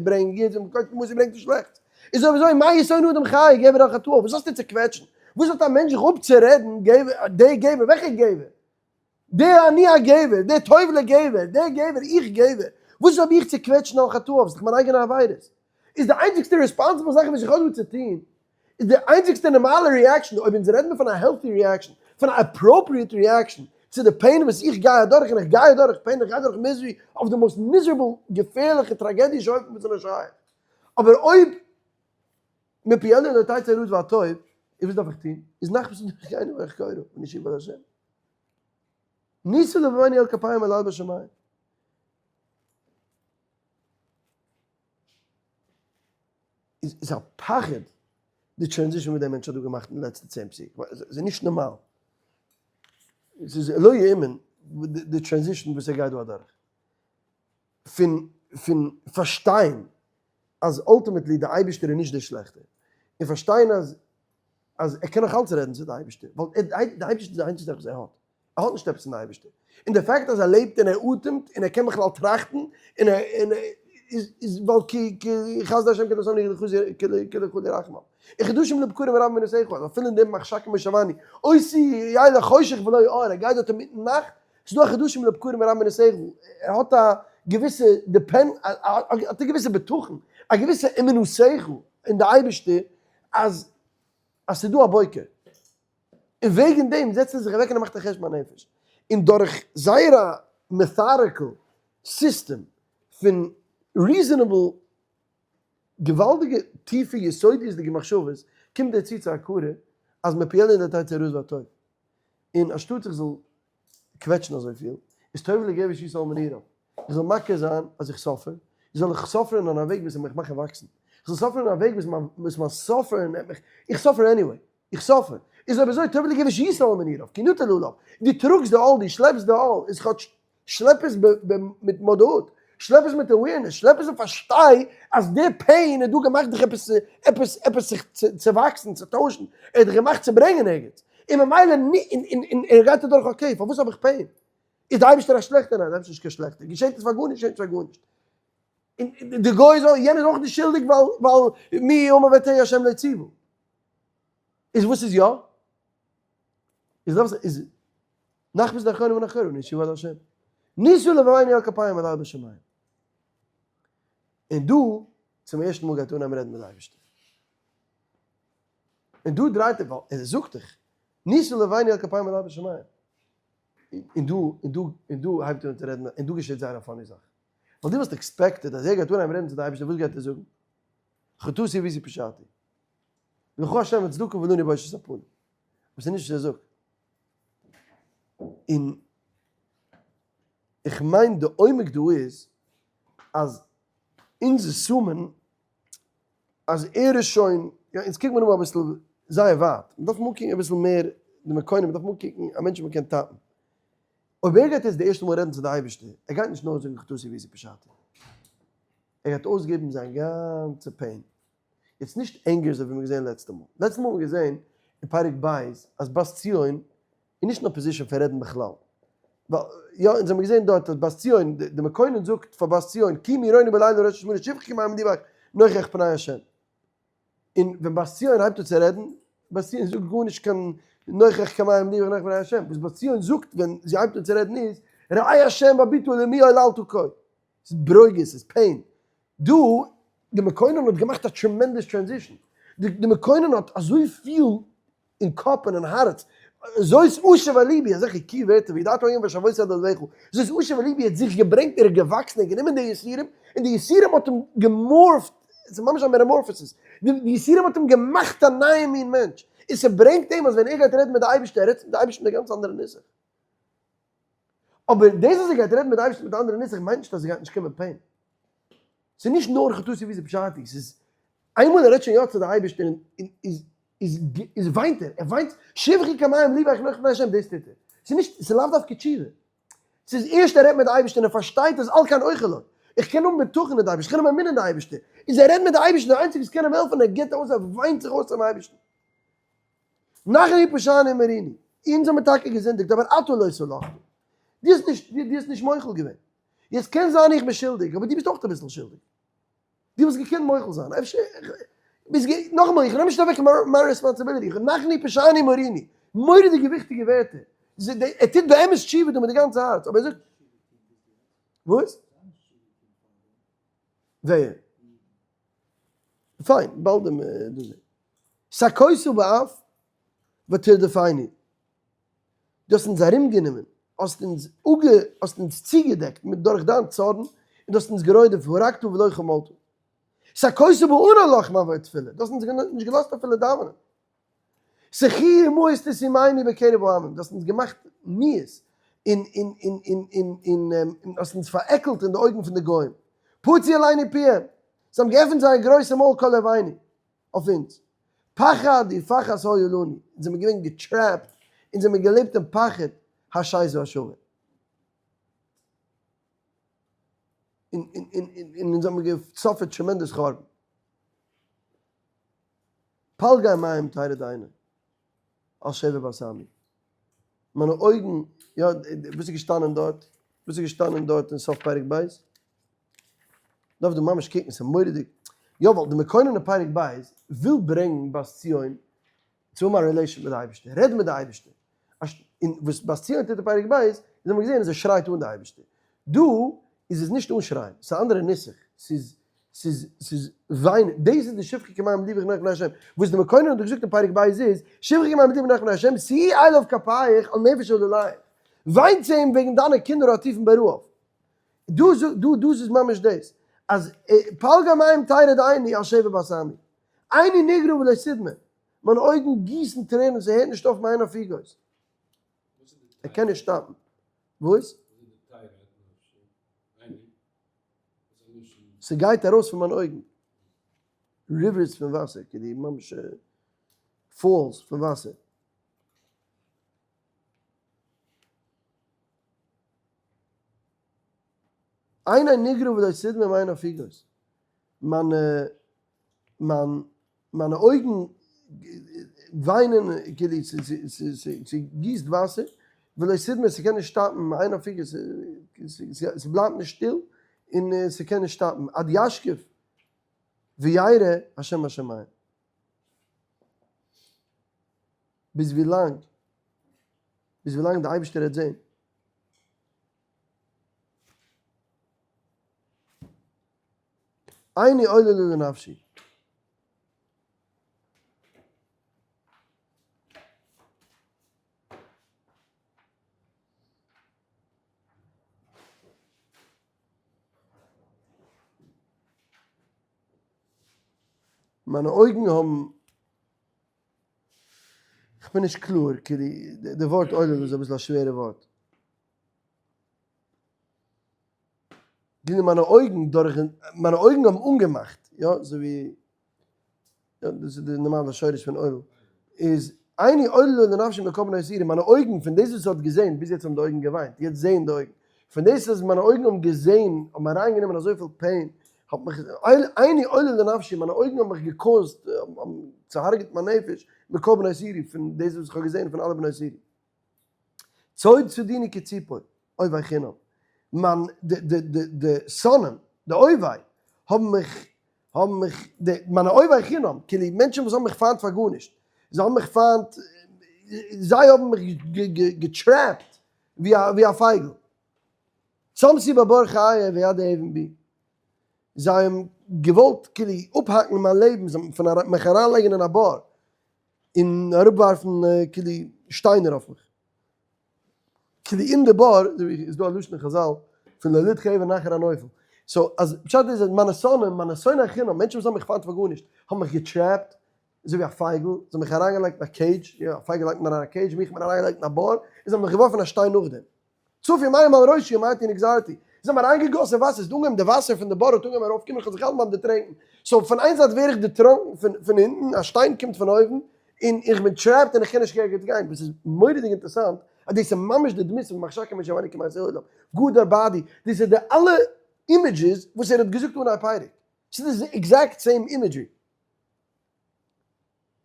ברענגט גוטס און בחוקותי תמאסו ברענגט ער שלעכטס. איז אויב אזוי מה ישונא אדם חי גבר על חטאו, וואס האסטו צו קוועטשן? וואס האט א מענטש זיך אפצורעדן גבר, דער גבר, וועלכער גבר? דער אני הגבר, דער טוב לגבר, דער גבר, איך גבר, וואס האב איך צו קוועטשן על חטאיו, ס'איז דאך מיין אייגענע עבירות. איז די איינציגסטע responsible זאך וואס איך האב דא צו טון, איז די איינציגסטע נארמאלע reaction, אויב אונז רעדן מיר פון א healthy reaction, פון א appropriate reaction צו די pain וואס איך גיי אדורך, און איך גיי אדורך pain, איך גיי אדורך misery אויף די most miserable, געפערליכע, טראגעדישע אופן וואס איז נאר שייך. אבער אויב מפי עליון לא תצא רעות והטוב, איז וואס דארף איך טון? איז נחפשה דרכינו ונחקורה ונשובה אל השם. ניסו לבבנו אל כפיים אל על בשמים. איז א פחד די transition וואס דער מענטש האט דא געמאכט אין די לעצטע 10 פסוק. ס'איז נישט נארמאל. ס'איז לא יאומן די transition וואס ער גייט דא אדורך. פון פון פארשטיין אז ultimately די אייבערשטער איז נישט דער שלעכטער, און פארשטיין אז אז ער קען נאך אלץ רעדן צו די אייבערשטער, ווייל די אייבערשטער איז די איינציגסטע זאך וואס ער האט, ער האט נישט עפעס אין די אייבערשטער, און די fact אז ער לעבט און ער אטעמט און ער קען בכלל טראכטן און ער און איז איז ווייל כי כי חסדי השם כי לא שמני כי לא כלו רחמיו, און חדשים לבקרים רבים אמונתך, אז אפילו אין דעם מחשכים הושיבני, אותי ילך חושך ולא אור, ער גייט דארט אינמיטן נאכט, ס'איז דא א חדשים לבקרים רבים אמונתך, ער האט א געוויסע depend, האט א געוויסע בטחון, א געוויסע אמונתך אין די אייבערשטער אז אז ס'איז דא א בוקר. און וועגן דעם זעצט ער זיך אוועק און ער מאכט א חשבון הנפש. און דורך זייער א methodical system פון reasonable געוואלדיגע טיפע יסודיות'דיגע מחשבות קומט ער צו צו הכרה אז מפי עליון לא תצא הרעות והטוב. און אנשטאט איך זאל קוועטשן אזויפיל, איז טוב לגבר שישא עול מנעוריו. איך זאל מכיר זיין אז איך suffer, זאל איך suffer ן אין א וועג וואס וועט מיך מאכן וואקסן. איך זאל suffer ן אין א וועג וואס מיין suffer ן נעמט מיך, איך suffer anyway, איך suffer. איז אויב אזוי טוב לגבר שישא עול מנעוריו, כי נוטל עליו. דו טראגסט די עול, דו שלעפסט די עול, איז כאטש שלעפ עס מיט מודעות, שלעפ עס מיט awareness, שלעפ עס און פארשטיי אז די pain איז דא געמאכט דיך עפעס עפעס עפעס זיך צו וואקסן, צו טוישן, ער האט דיך געמאכט צו ברענגען ערגעץ, און ממילא און ער גייט אדורך okay פארוואס האב איך pain? איז די אייבערשטער א שלעכטער? ניין די אייבערשטער איז נישט קיין שלעכטער, געשעט עס פאר גארנישט געשעט עס פאר גארנישט, און די גוי איז אויך יענער איז אויך נישט שולדיג ווייל ווייל מי אמר ותהא השם לא ציוה, איז וואס איז יא? איז דאס איז נחפשה דרכינו ונחקורה ונשובה אל השם. נישא לבבינו אל כפיים אל אל בשמים. און דא צום ערשטן מאל גייט אנהייבן רעדן מיט די אייבערשטער. און דא דרייט ער ווייל ער זאגט דאך נישא לבבינו אל כפיים אל אל בשמים. און דא און דא און דא הייבט ער אן צו רעדן און דא געשעט זייער א funny זאך. ווייל דו וואלסט expected אז ער גייט אנהייבן רעדן צו די אייבערשטער וואס גייט ער זאגן? חטאתי עויתי פשעתי. לך השם הצדקה ולנו בושת הפנים. אבער ס'איז נישט וואס ער זאגט. און איך מיין די עומק דא איז אז אונז assume ן אז ער איז שוין, יא אונז קוקט מיר אן אביסל. זייער ווייט, מען דארף אנקוקן אביסל מער די מקוה, מען דארף אנקוקן א מענטש וואס מען קען tap ן. אויב ער גייט יעצט די ערשטע מאל רעדן צו די אייבערשטער, ער גייט נישט נאר זאגן חטאתי עויתי פשעתי, ער גייט אויסגעבן זיין גאנצע pain. יעצט נישט anger אזוי ווי מיר געזען לעצטע מאל. לעצטע מאל האט מען געזען אין פרק ב' אז בת ציון איז נישט אין א position פון רעדן בכלל. ווייל יא, אונז האבן געזען דארט אז בת ציון, די מקונן זאגט פאר בת ציון, קומי רוני בלילה ראש השמונה שפכי כמים ליבך נוכח פני השם. און ווען בת ציון הייבט אן צו רעדן, בת ציון זאגט גארנישט קיין נוכח כמים ליבך נוכח פני השם. וואס בת ציון זאגט ווען זי הייבט אן צו רעדן איז, ראה השם והביטה למי עוללת כה. ס'איז ברוגז, ס'איז pain. דא, די מקונן האט געמאכט א tremendous transition. די מקונן האט אזויפיל אין קאפ און אין הארץ, זאת אשוב אל לבי, אזעלכע key ווערטער, וידעת היום והשבות אל לבבך, זאת אשוב אל לבי האט זיך געברענגט, ער איז געוואקסן, ער האט גענומען די יסורים, און די יסורים האט אים גע morph ט, עס איז ממש א metamorphosis, די יסורים האט אים געמאכט א נייע מין מענטש, און ס'ברענגט אים אז ווען ער גייט רעדן מיט די אייבערשטער, ער רעדט מיט די אייבערשטער מיט א גאנץ אנדערע נוסח. אבער דאס אז ער גייט רעדן מיט די אייבערשטער מיט א אנדערע נוסח מיינט נישט אז עס גייט נישט קומען pain. ס'איז נישט נאר חטאתי עויתי פשעתי, ס'איז איינמאל ער רעדט שוין יא צו די אייבערשטער און איז איז איז וויינט ער, ער וויינט שפכי כמים ליבך נוכח פני השם דאס טוט ער. ס'איז נישט ס'איז לאו דווקא תשובה. ס'איז ערשט ער רעדט מיט די אייבערשטער און ער פארשטייט אז על כן אוכל לו. איך קען האבן בטחון אין די אייבערשטער, איך קען האבן אמונה אין די אייבערשטער. איז ער רעדט מיט די אייבערשטער, די איינציגע וואס קען אים העלפן, ער גיבט אויס ער וויינט זיך אויס צום אייבערשטן. נחנו פשענו ומרינו, אונז האבן טאקע געזינדיגט אבער אתה לא סלחת, דו האסט נישט, דו האסט נישט מוחל געווען, יעצט קען זיין איך בין שולדיג אבער דו ביסט אויך אביסל שולדיג, דו וואלסט געקענט מוחל זיין, אפשר, ביסט גע, נאכאמאל איך נעם נישט אוועק מיין responsibility, נחנו פשענו ומרינו, מורא'דיגע וויכטיגע ווערטער, ער טוט באמת תשובה דא מיט די גאנצע הארץ, אבער ער זאגט, וואס? ווער? פיין, באלד דא זען. סכותו באף ותרדפני, דו האסט אונז ארומגענומען, האסט אונז אפגע, האסט אונז צוגעדעקט מיט דורך דיין צארן, און דו האסט אונז גערודפ'ט, הרגת ולא חמלת. סכותו בענן לך מעבור תפילה, דו האסט אונז נישט געלאזט אפילו דאווענען. שחי ומאוס תשימני בקרב העמים, דו האסט אונז געמאכט מיאוס, און און און און און און האסט אונז פארעקלט אין די אויגן פון די גוים. פצו עלינו פיהם, זיי האבן געעפנט זייער גרויסע מויל כל אויבינו אויף אונז. פחד ופחת היו לנו, אונז זעמיר געווען גע trap ט, אונז זעמיר געלעבט אין פחד, השת והשבר. און און און און אונז האבן גע suffer ט tremendous חורבן. פלגי מים תרד עיני על שבר בת עמי. מיינע אויגן, יא, וואס איז געשטאנען דארט? וואס איז געשטאנען דארט אין סוף פרק ב'? דארף דא ממש קוקן, ס'איז מורא'דיג. יא, ווייל די מקונן אין פרק ב' וויל ברענגן בת ציון צו האבן א relation מיט די אייבערשטער, רעדן מיט די אייבערשטער. און וואס בת ציון טוט אין פרק ב', איז האבן מיר געזען אז ער שרייט אן די אייבערשטער. דא איז עס נישט אנשרייען, ס'איז א אנדערע נוסח, ס'איז ס'איז ס'איז וויינען, דאס איז די שפכי כמים ליבך נוכח פני השם, וואס די מקונן האט געזאגט אין פרק ב' איז, שפכי כמים ליבך נוכח פני השם, שאי אליו כפייך על נפש עולליך, וויין צו אים וועגן דיינע קינדער העטופים ברעב. דא זאגט דא דאס איז ממש דאס, אז פלגי מים תרד עיני על שבר בת עמי, עיני נגרע ולא תדמה, מיינע אויגן גיסן טרערן ס'הערט נישט אויף מיין אפיגוס. ער קען נישט stop ן. וואס? ס'גייט ארויס פון מיינע אויגן rivers פון וואסער, כדי ממש falls פון וואסער. עיני נגרע ולא תדמה מעין הפיגות, מיינע מיין מיינע אויגן וויינען כאילו ס'גיסט וואסער, ולא תדמה ס'קען נישט stop ן, מעין הפיגות ס'בלייבט נישט שטיל און ס'קען נישט stop ן, עד ישקיף וירא השם בשמים. ביז ווילאנג, ביז ווילאנג די אייבערשטער העט זען. עיני עוללה לנפשי. מיינע אויגן האבן, כ'בין נישט קלאר, כאילו די ווארט עולל איז אביסל א שווערע ווארט. כאילו מיינע אויגן דורך מיינע אויגן האבן אנגעמאכט, יא, אזוי ווי, יא, דאס איז די נארמאלע שורש פון עולל. איז עיני עוללה לנפשי מכל בנות עירי, מיינע אויגן פון דאס וואס האט געזען, ביז יעצט האבן די אויגן געוויינט, יעצט זעען די אויגן, פון דאס אז מיינע אויגן האבן געזען, האבן אריינגענומען אזויפיל pain, האט מיך, עיני עוללה לנפשי, מיינע אויגן האבן מיך גע cause ט, האבן צוהרגעט מיין נפש, מכל בנות עירי, פון דאס וואס איך האב געזען פון אלע בנות עירי. צוד צדוני כציפור, אויבי חינם, מיין, די, די, די, די שונאים, די אויבי, האבן מיך, האבן מיך, די, מיינע אויבי חינם, כאילו מענטשן וואס האבן מיך פיינט פאר גארנישט, זיי האבן מיך פיינט, זיי האבן מיך גע trap ט ווי א, ווי א פייגל. שמתי בבור חיי ויד אבן בי. זיי האבן געוואלט כאילו אפהאקן מיין לעבן, זיי האבן פון מיך אריינלייגן אין א בור, און אראפווארפן כאילו שטיינער אויף מיך. כאילו אין די בור, איז דא א לשון אין חזל פון לא לידחה אבן אחר הנופל. so אז פשט איז אז מיינע שונאים, מיינע שונאי חינם, מענטשן וואס האבן מיך פיינט פאר גארנישט, האבן מיך גע trap ט, אזוי ווי א פייגל, זיי האבן מיך אריינגעלייגט אין א cage, יא, א פייגל לייגט מען אריין אין א cage, מיך האט מען אריינגעלייגט אין א בור, און זיי האבן מיך געווארפן א שטיין נאכדעם. צפו מים על ראשי ומעטי נגזרתי, זיי האבן אריינגעגאסן וואסער, ס'איז אנגעהויבן די וואסער פון די בור האט אנגעהויבן ארויפקומען, איך האב זיך געהאלטן ביים דערטרענקן, so פון איין זייט ווער איך דערטראנקן פון פון אונטן, א שטיין קומט פון אויבן, און איך בין trapped און איך קען נישט ערגעץ גיין, וואס איז מורא'דיג אינטערעסאנט, אז דאס איז ממש די דמות פון מחשכים משיבני כמתי עולם, גדר בעדי, דאס איז די אלע images וואס ער האט געזאגט אנהייב פרק, ס'איז די exact same imagery,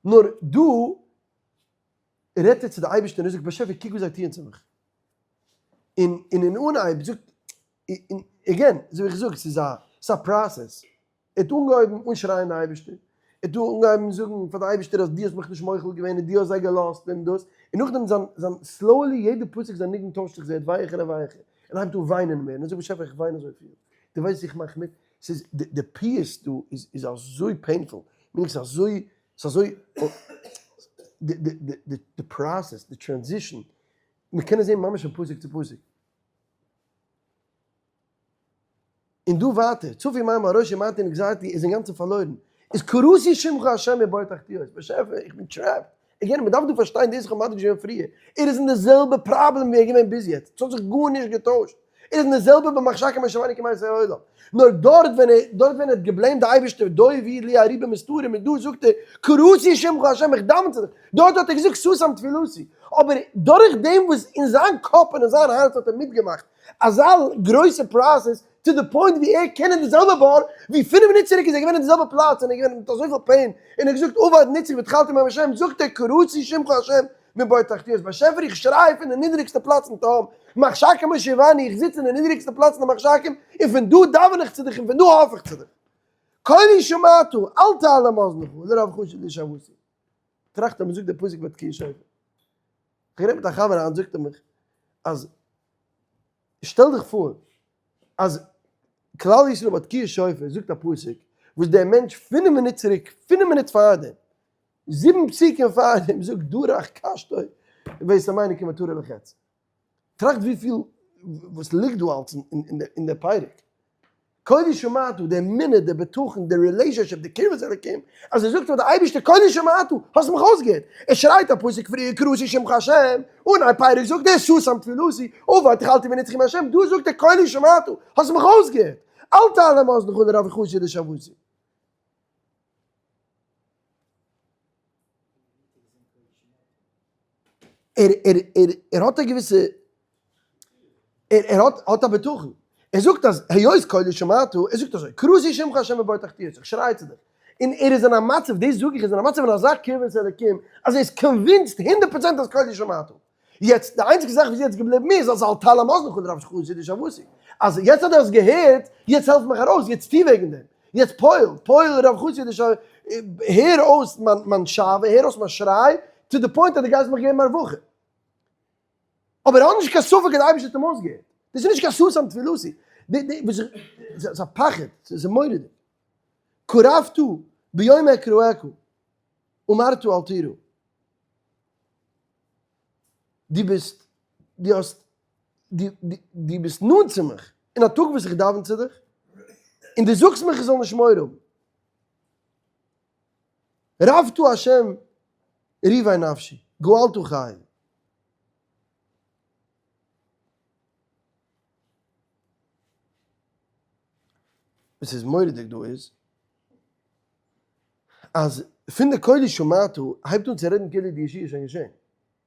נאר דא רעדט ער צו די אייבערשטער און ער זאגט באשעפער קוק וואס זיי טוען צו מיך, און און אין אנהייב זאגט, און again אזוי ווי איך זאג ס'איז א ס'איז א process, ער האט אנגעהויבן אנשרייען די אייבערשטער, ער האט אנגעהויבן זאגן פאר די אייבערשטער אז דו האסט מיך נישט מוחל געווען און דו האסט זיי געלאזט און דאס, און נאכדעם זיין זיין slowly יעדע פסוק זיין ניגון טוישט זיך ס'ווערט ווייעכער און ווייעכער, און הייבט אן וויינען מער, און ער זאגט באשעפער איך וויין אזויפיל, דו ווייסט וואס איך מאך מיט, ס'איז די די פיוס דא איז איז אזוי painful, מיינט ס'איז אזוי ס'איז אזוי די די די די process די transition, מ'קען עס זען ממש פון פסוק צו פסוק. און דא ווייטער, צפו מים על ראשי ומעטי נגזרתי איז אינגאנצן פארלוירן, איז קראתי שמך השם מבור תחתיות, באשעפער איך בין trapped, again מ'דארף דא פארשטיין דאס איך האב מדגיש געווען פריער, ער איז אין די זעלבע פראבלעם ווי ער איז געווען ביז יעצט, ס'האט זיך גארנישט געטוישט, ער איז אין די זעלבע במחשכים הושיבני כמתי עולם, נאר דארט ווען ער דארט ווען ער האט גע blame ט די אייבערשטער דוי לי ארובה מסתרים און דא זאגט ער קראתי שמך השם איך דאווען צו דיך, דארט האט ער געזאגט סתם תפילתי, אבער דורך דעם וואס אין זיין קאפ און אין זיין הארץ האט ער מיטגעמאכט אזא גרויסע process to the point ווי ער קען אין די זעלבע בור ווי פינף מינוט צוריק איז ער געווען אין די זעלבע פלאץ און ער איז געווען מיט אזויפיל pain און ער האט געזאגט אבד נצרי והתחלתי עם השם זאגט ער קראתי שמך השם מבור תחתיות באשעפער איך שריי פון די נידריגסטע פלאץ אין תהום מחשכים הושיבני איך זיץ אין די נידריגסטע פלאץ אין די מחשכים און פון דא דאווען איך צו דיך און פון דא האף איך צו דיך קולי שמעת אל תעלם אזנך לרב חשוד לשבתי טראכט אז מ'זאגט די פסוק ביי תקיעת שופר איך גערעדט מיט א חבר היינט זאגט ער מיך אז שטעל דיך פאר אז כלל ישראל ביי תקיעת שופר זאגט א פסוק וואס דער מענטש פינף מינוט צוריק, פינף מינוט פארדעם, זיבן פסוקים פארדעם זאגט דרך קשתו וישימני כמטרה לחץ. טראכט וויפיל וואס ליגט דא אלץ אין דער פרק. קולי שמעת, די אמונה, די בטחון, די relationship, די קרבת אלוקים, אז ער זאגט פאר די אייבערשטער קולי שמעת, האסט מיך אויסגעהערט, ער שרייט א פסוק פריער קראתי שמך השם, און א פרק זאגט ער סתם תפילתי, אבד תחלתי ונצחי מהשם, דא זאגט ער קולי שמעת, האסט מיך אויסגעהערט, אל תעלם אזנך לרווחתי לשבתי. ער ער ער ער האט א געוויסע ער ער האט האט א בטחון ער זאגט אז היות קולי שמעת ער זאגט אזוי קראתי שמך השם מבור תחתיות איך שריי צו דיך און ער איז אין א מצב דאס זאג איך איז אין א מצב פון אזא קרבת אלקים אז ער איז convinced הונדערט פראצענט אז קולי שמעת יעצט די איינציגע זאך וואס יעצט געבליבן איז אז אל תעלם אזנך לרווחתי לשועתי אז יעצט אז דו האסט געהערט יעצט העלף מיך ארויס יעצט טו וועגן דעם יעצט פועל, פועל רב חסיד איז שוין, הער אויס מיין מיין שועה, הער אויס מיין שריי, to the point אז דו גייסט מיך געבן א רווחה. אבער ער האט נישט קיין ספק אז די אייבערשטער האט אים אויסגעהערט. דאס איז נישט קיין סתם תפילתי. די די וואס איך, ס'איז א פחד, ס'איז מורא'דיג. קרבת ביום אקראך אמרת אל תירא. דו ביסט, דו האסט, דו ביסט נאנט צו מיך, אין א טאג וואס איך דאווען צו דיך, און דו זאגסט מיך איך זאל נישט מורא האבן. רבת השם ריבי נפשי, גאלת חיי. וואס איז מורא'דיג דא איז. אז פון די קולי שמעתו הייבט אן צו רעדן כאילו די ישועה איז שוין געשען,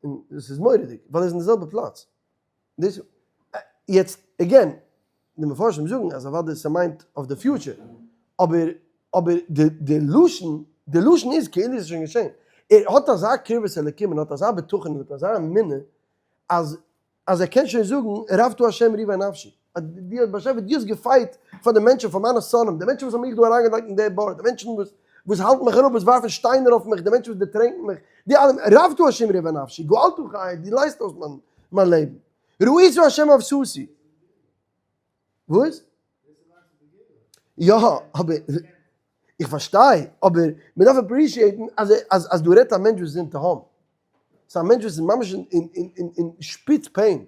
און דאס איז מורא'דיג ווייל ער איז אין די זעלבע פלאץ. דאס יעצט again, די מפרשים זאגן אז אוודאי ס'מיינט אויף די future, אבער אבער די די לשון די לשון איז כאילו ס'איז שוין געשען. ער האט אזא קרבת אלקים און האט אזא בטחון און האט אזא אמונה אז אז ער קען שוין זאגן רבת ה' ריבי נפשי, אז דו האסט באשעפער דו האסט גע fight פאר די מענטשן, פאר מיינע שונאים, די מענטשן וואס האבן מיך דא אריינגעלייגט אין די בור, די מענטשן וואס וואס האלטן מיך אראפ, וואס ווארפן שטיינער אויף מיך, די מענטשן וואס דערטרענקן מיך, די אלע, רבת ה' ריבי נפשי, גאלת חיי, דו לייזט אויס מיין מיין לעבן, ראית ה' עוושתי. וואס? יא, אבער איך פארשטיי, אבער מען דארף appreciate ן אז אז אז דא רעדט א מענטש וואס איז אין תהום. ס'איז א מענטש וואס איז ממש אין אין אין אין שפיץ pain.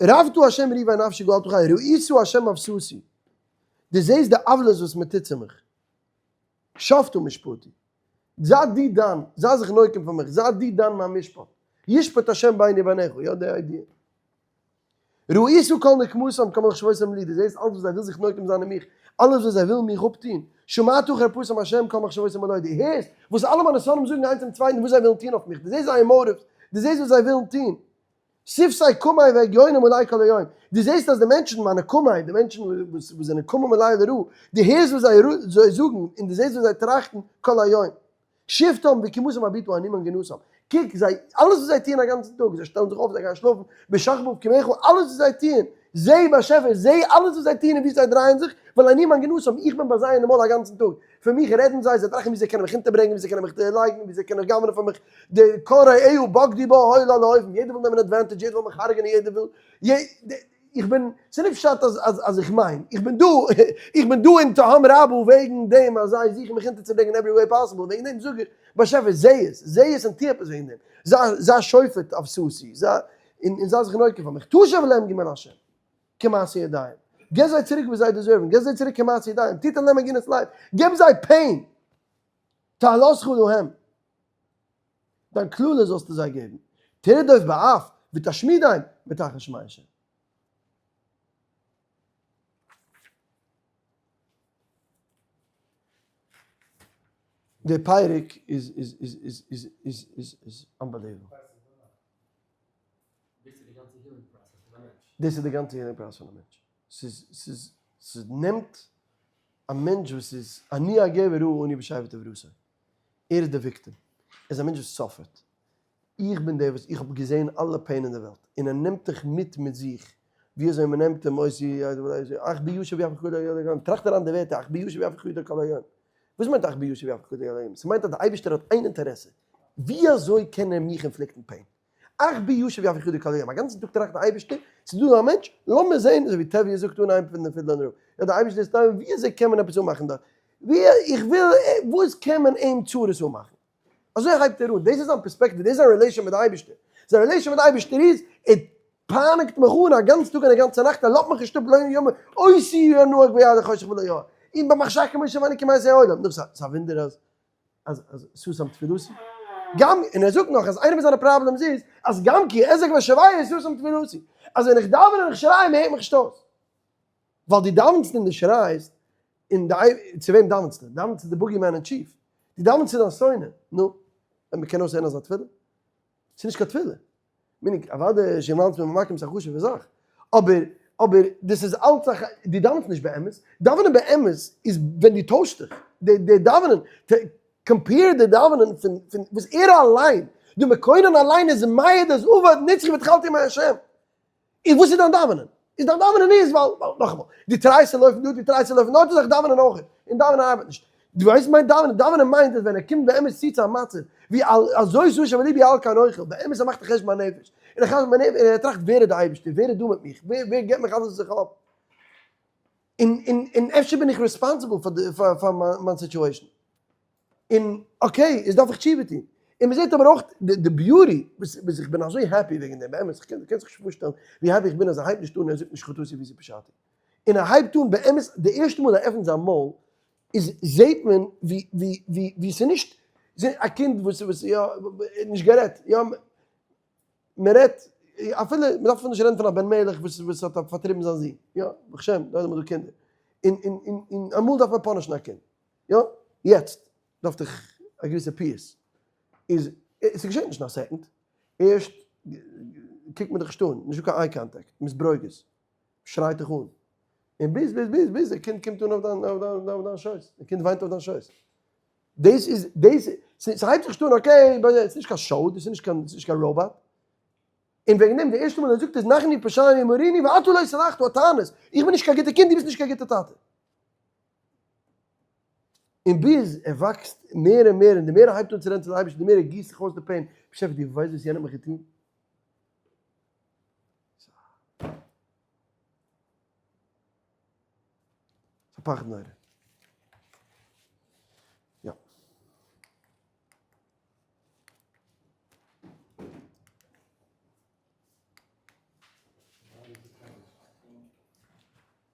רבת השם ריבי נפשי גאלתו חיי, ראית השם עוושתי. דו זעסט די עוולות וואס מען טוט צו מיך. שפטו משפטי. זיי דו דן, זיי זיך נוקם פאר מיך, זיי דו דן מיין משפט. ישפט השם ביני וביניך, יא די idea. ראית כל נקמתם כל מחשבותם לי, דו זעסט אלץ וואס זיי ווילן זיך נוקם זיין אין מיך, אלעס וואס זיי ווילן מיך אפטון, שמעת חרפתם השם כל מחשבותם עלי, דו הערסט וואס אלע מיינע שונאים זאגן איינס צום צווייטן וואס זיי ווילן טון אויף מיך, דו זעסט זייער motives, דו זעסט וואס זיי ווילן טון. שפתי קמי והגיונם עלי כל היום, דו זעסט אז די מענטשן, מיינע קמי, די מענטשן וואס זענען קמים עלי לרעה, דו הערסט וואס זיי זאגן און דו זעסט וואס זיי טראכטן כל היום. שבתם וקומתם הביטה אני מנגינתם, קוק זיי, אלעס וואס זיי טוען א גאנצן טאג, זיי שטעלן זיך אויף, זיי גייען שלאפן, בשכבם ובקומך, אלעס וואס זיי טוען, זע באשעפער, זע אלעס וואס זיי טוען און ווי זיי דרייען זיך, ווייל אני מנגינתם, איך בין ביי זיי אינעם מויל א גאנצן טאג, פון מיך רעדן זיי, זיי טראכטן ווי זיי קענען מיך אונטערברענגען, ווי זיי קענען מיך דערלייגן, ווי זיי קענען גנב'נען פון מיך, די כל רעהו בגדו בו הוי לה לאויבים, יעדער וויל נעמען advantage, יעדער וויל מיך הרג'נען, יעדער וויל, איך בין, ס'איז נישט פשט אז אז אז איך מיין, איך בין דא, איך בין דא אין תהום רבה וועגן דעם אז זיי זוכן מיך אונטערצוברענגען every way possible, וועגן דעם זאג איך, באשעפער זע עס, זע עס און טו עפעס וועגן דעם, זיי זיי שופט אויף סוסי, זיי, און און זיי זיך נוקם פאר מיך, תשב להם גמול השם, כמעשה ידיהם, געב זיי צוריק וואס זיי deserve ן, געב זיי צוריק כמעשה ידיהם, תתן להם עגמת לב, געב זיי pain, תהלתך להם. דיין קללה זאלסטו זיי געבן, תרדוף באף ותשמידם מתחת שמי השם. די פרק איז איז איז איז איז איז איז איז unbelievable. דאס איז די גאנצע healing process פון א מענטש. ס'איז ס'איז ס'נעמט א מענטש וואס איז אני הגבר הוא אני בשבט עברתו. ער איז די victim, ער איז א מענטש וואס suffer ט, איך בין דער וואס איך האב געזען אלע pain אין די וועלט, און ער נעמט דיך מיט מיט זיך, ווי אזוי מען נעמט אים אויס, אך בי יושב יפה כבודו יד היום, טראכט אריין די ווערטער אך בי יושב יפה כבודו כל היום, וואס מיינט אך בי יושב יפה כבודו יד היום? ס'מיינט אז די אייבערשטער האט איין אינטערעסע, ווי אזוי קען ער מיך inflict ן pain? אך בי יושב יפה כבודו כל היום, א גאנצן טאג טראכט די אייבערשטער, ס'איז דא דא א מענטש, לאמיר זען, אזוי ווי טביה זאגט אנהייב פון די פידלער רב, יא די אייבערשטער איז טבע, ווי אזוי קען מען עפעס אנמאכן דארט, ווי איך וויל, וואס קען מען אים צרות אנמאכן? אזוי הייבט ער אן, דאס איז זיין פערספעקטיוו, דאס איז זיין relation מיט די אייבערשטער, זיין relation מיט די אייבערשטער איז, ער פייניגט מיך אן א גאנץ טאג און א גאנצע נאכט, ער לאזט מיך נישט אפ לא יום אותי ינהג ביד החושך ולא יאור, און במחשכים הושיבני כמתי עולם, נו ס'איז א וואונדער אז אז אז סתם תפילתי, גם, און ער זאגט נאך אז איינע פון זיינע problems איז אז גם כי אזעק ואשוע סתם תפילתי, אז ווען איך דאווען און איך שריי מען הערט מיך נישט אויס. ווייל דו דאווענסט און דו שרייסט, און די צו וועם דאווענסטו? דאווענסט צו די bogeyman אין chief? דו דאווענסט צו דיין שונא, נו, און מען קען אויסהערן אזא תפילה? ס'איז נישט קיין תפילה. meaning, אוודאי שמעלצט מען ממקום איז א חשוב'ע זאך, אבער, אבער דאס איז אלץ א, דו דאווענסט נישט באמת, דאווענען באמת איז ווען דו טוישסט דיך, די די דאווענען, compare די דאווענען פון פון וואס ער אליין, די מקונן אליין איז מעיד אז אבד נצחי ותחלתי עם השם. און וואס איז דיין דאווענען? איז דיין דאווענען איז ווייל, ווייל נאכאמאל, דו try סט צו לויפן דא, דו try סט צו לויפן דארט, איז אויך דאווענען אויך, און דאווענען ארבעט נישט. דו ווייסט מיינט דאווענען? דאווענען מיינט אז ווען ער קומט באמת צו צו א מצב ווי אזוי זו שבליבי על כן אוכל, באמת ער מאכט א חשבון הנפש, און א חשבון הנפש, און ער טראכט ווער איז די אייבערשטער, ווער איז דא מיט מיך, ווער ווער געבט מיך אלעס וואס איך האב, און און און אפשר בין איך responsible פאר די פאר פאר מיין situation. און okay, איז דארף איך תשובה טון. און מען זעט אבער אויך די beauty, וואס איך בין אזוי happy וועגן דעם, באמת, איך קען זיך נישט פארשטעלן ווי happy איך בין אז ער הייבט נישט אן, ער זאגט נישט חטאתי עויתי פשעתי. און ער הייבט אן באמת, די ערשטע מאל ער עפנט זיין מויל, איז זעט מען ווי ווי ווי ווי ס'איז נישט א קינד וואס וואס יא, נישט גערעדט, יא, מען רעדט, אפילו, מען דארף אפילו נישט רעדן פון א בן מלך וואס וואס האט פארטריבן זיין זון, יא, ברוך השם, דא האט מען דא קינדער, און און און אמאל דארף מען punish ן א קינד. יא, יעצט דארף איך א געוויסע peace. איז, ס'געשעט נישט אין א second. ערשט קוקט מען דיך נישט אן, נישטא קיין eye contact, מ'איז ברוגז, מ'שרייט דיך אן. און ביז ביז ביז ביז די קינד קומט אן אויף דיין אויף דיין שויס, די קינד וויינט אויף דיין שויס. דאס איז דאס ס'הייבט זיך נישט אן okay, ס'איז נישט קיין show, דאס איז נישט קיין ס'איז נישט קיין ראבאט. און וועגן דעם די ערשטע מאל ער זאגט עס אנחנו פשענו ומרינו ואתה לא סלחת האט טענות, איך בין נישט קיין גוטע קינד דו ביסט נישט קיין גוטע טאטע. און ביז ער וואקסט מער און מער און די מער ער הייבט אן צו רעדן צו די אייבערשטן די מער ער גיסט זיך אויס די pain, באשעפער דו ווייסט וואס יענער האט מיך געטון? ס'איז א פחד נורא.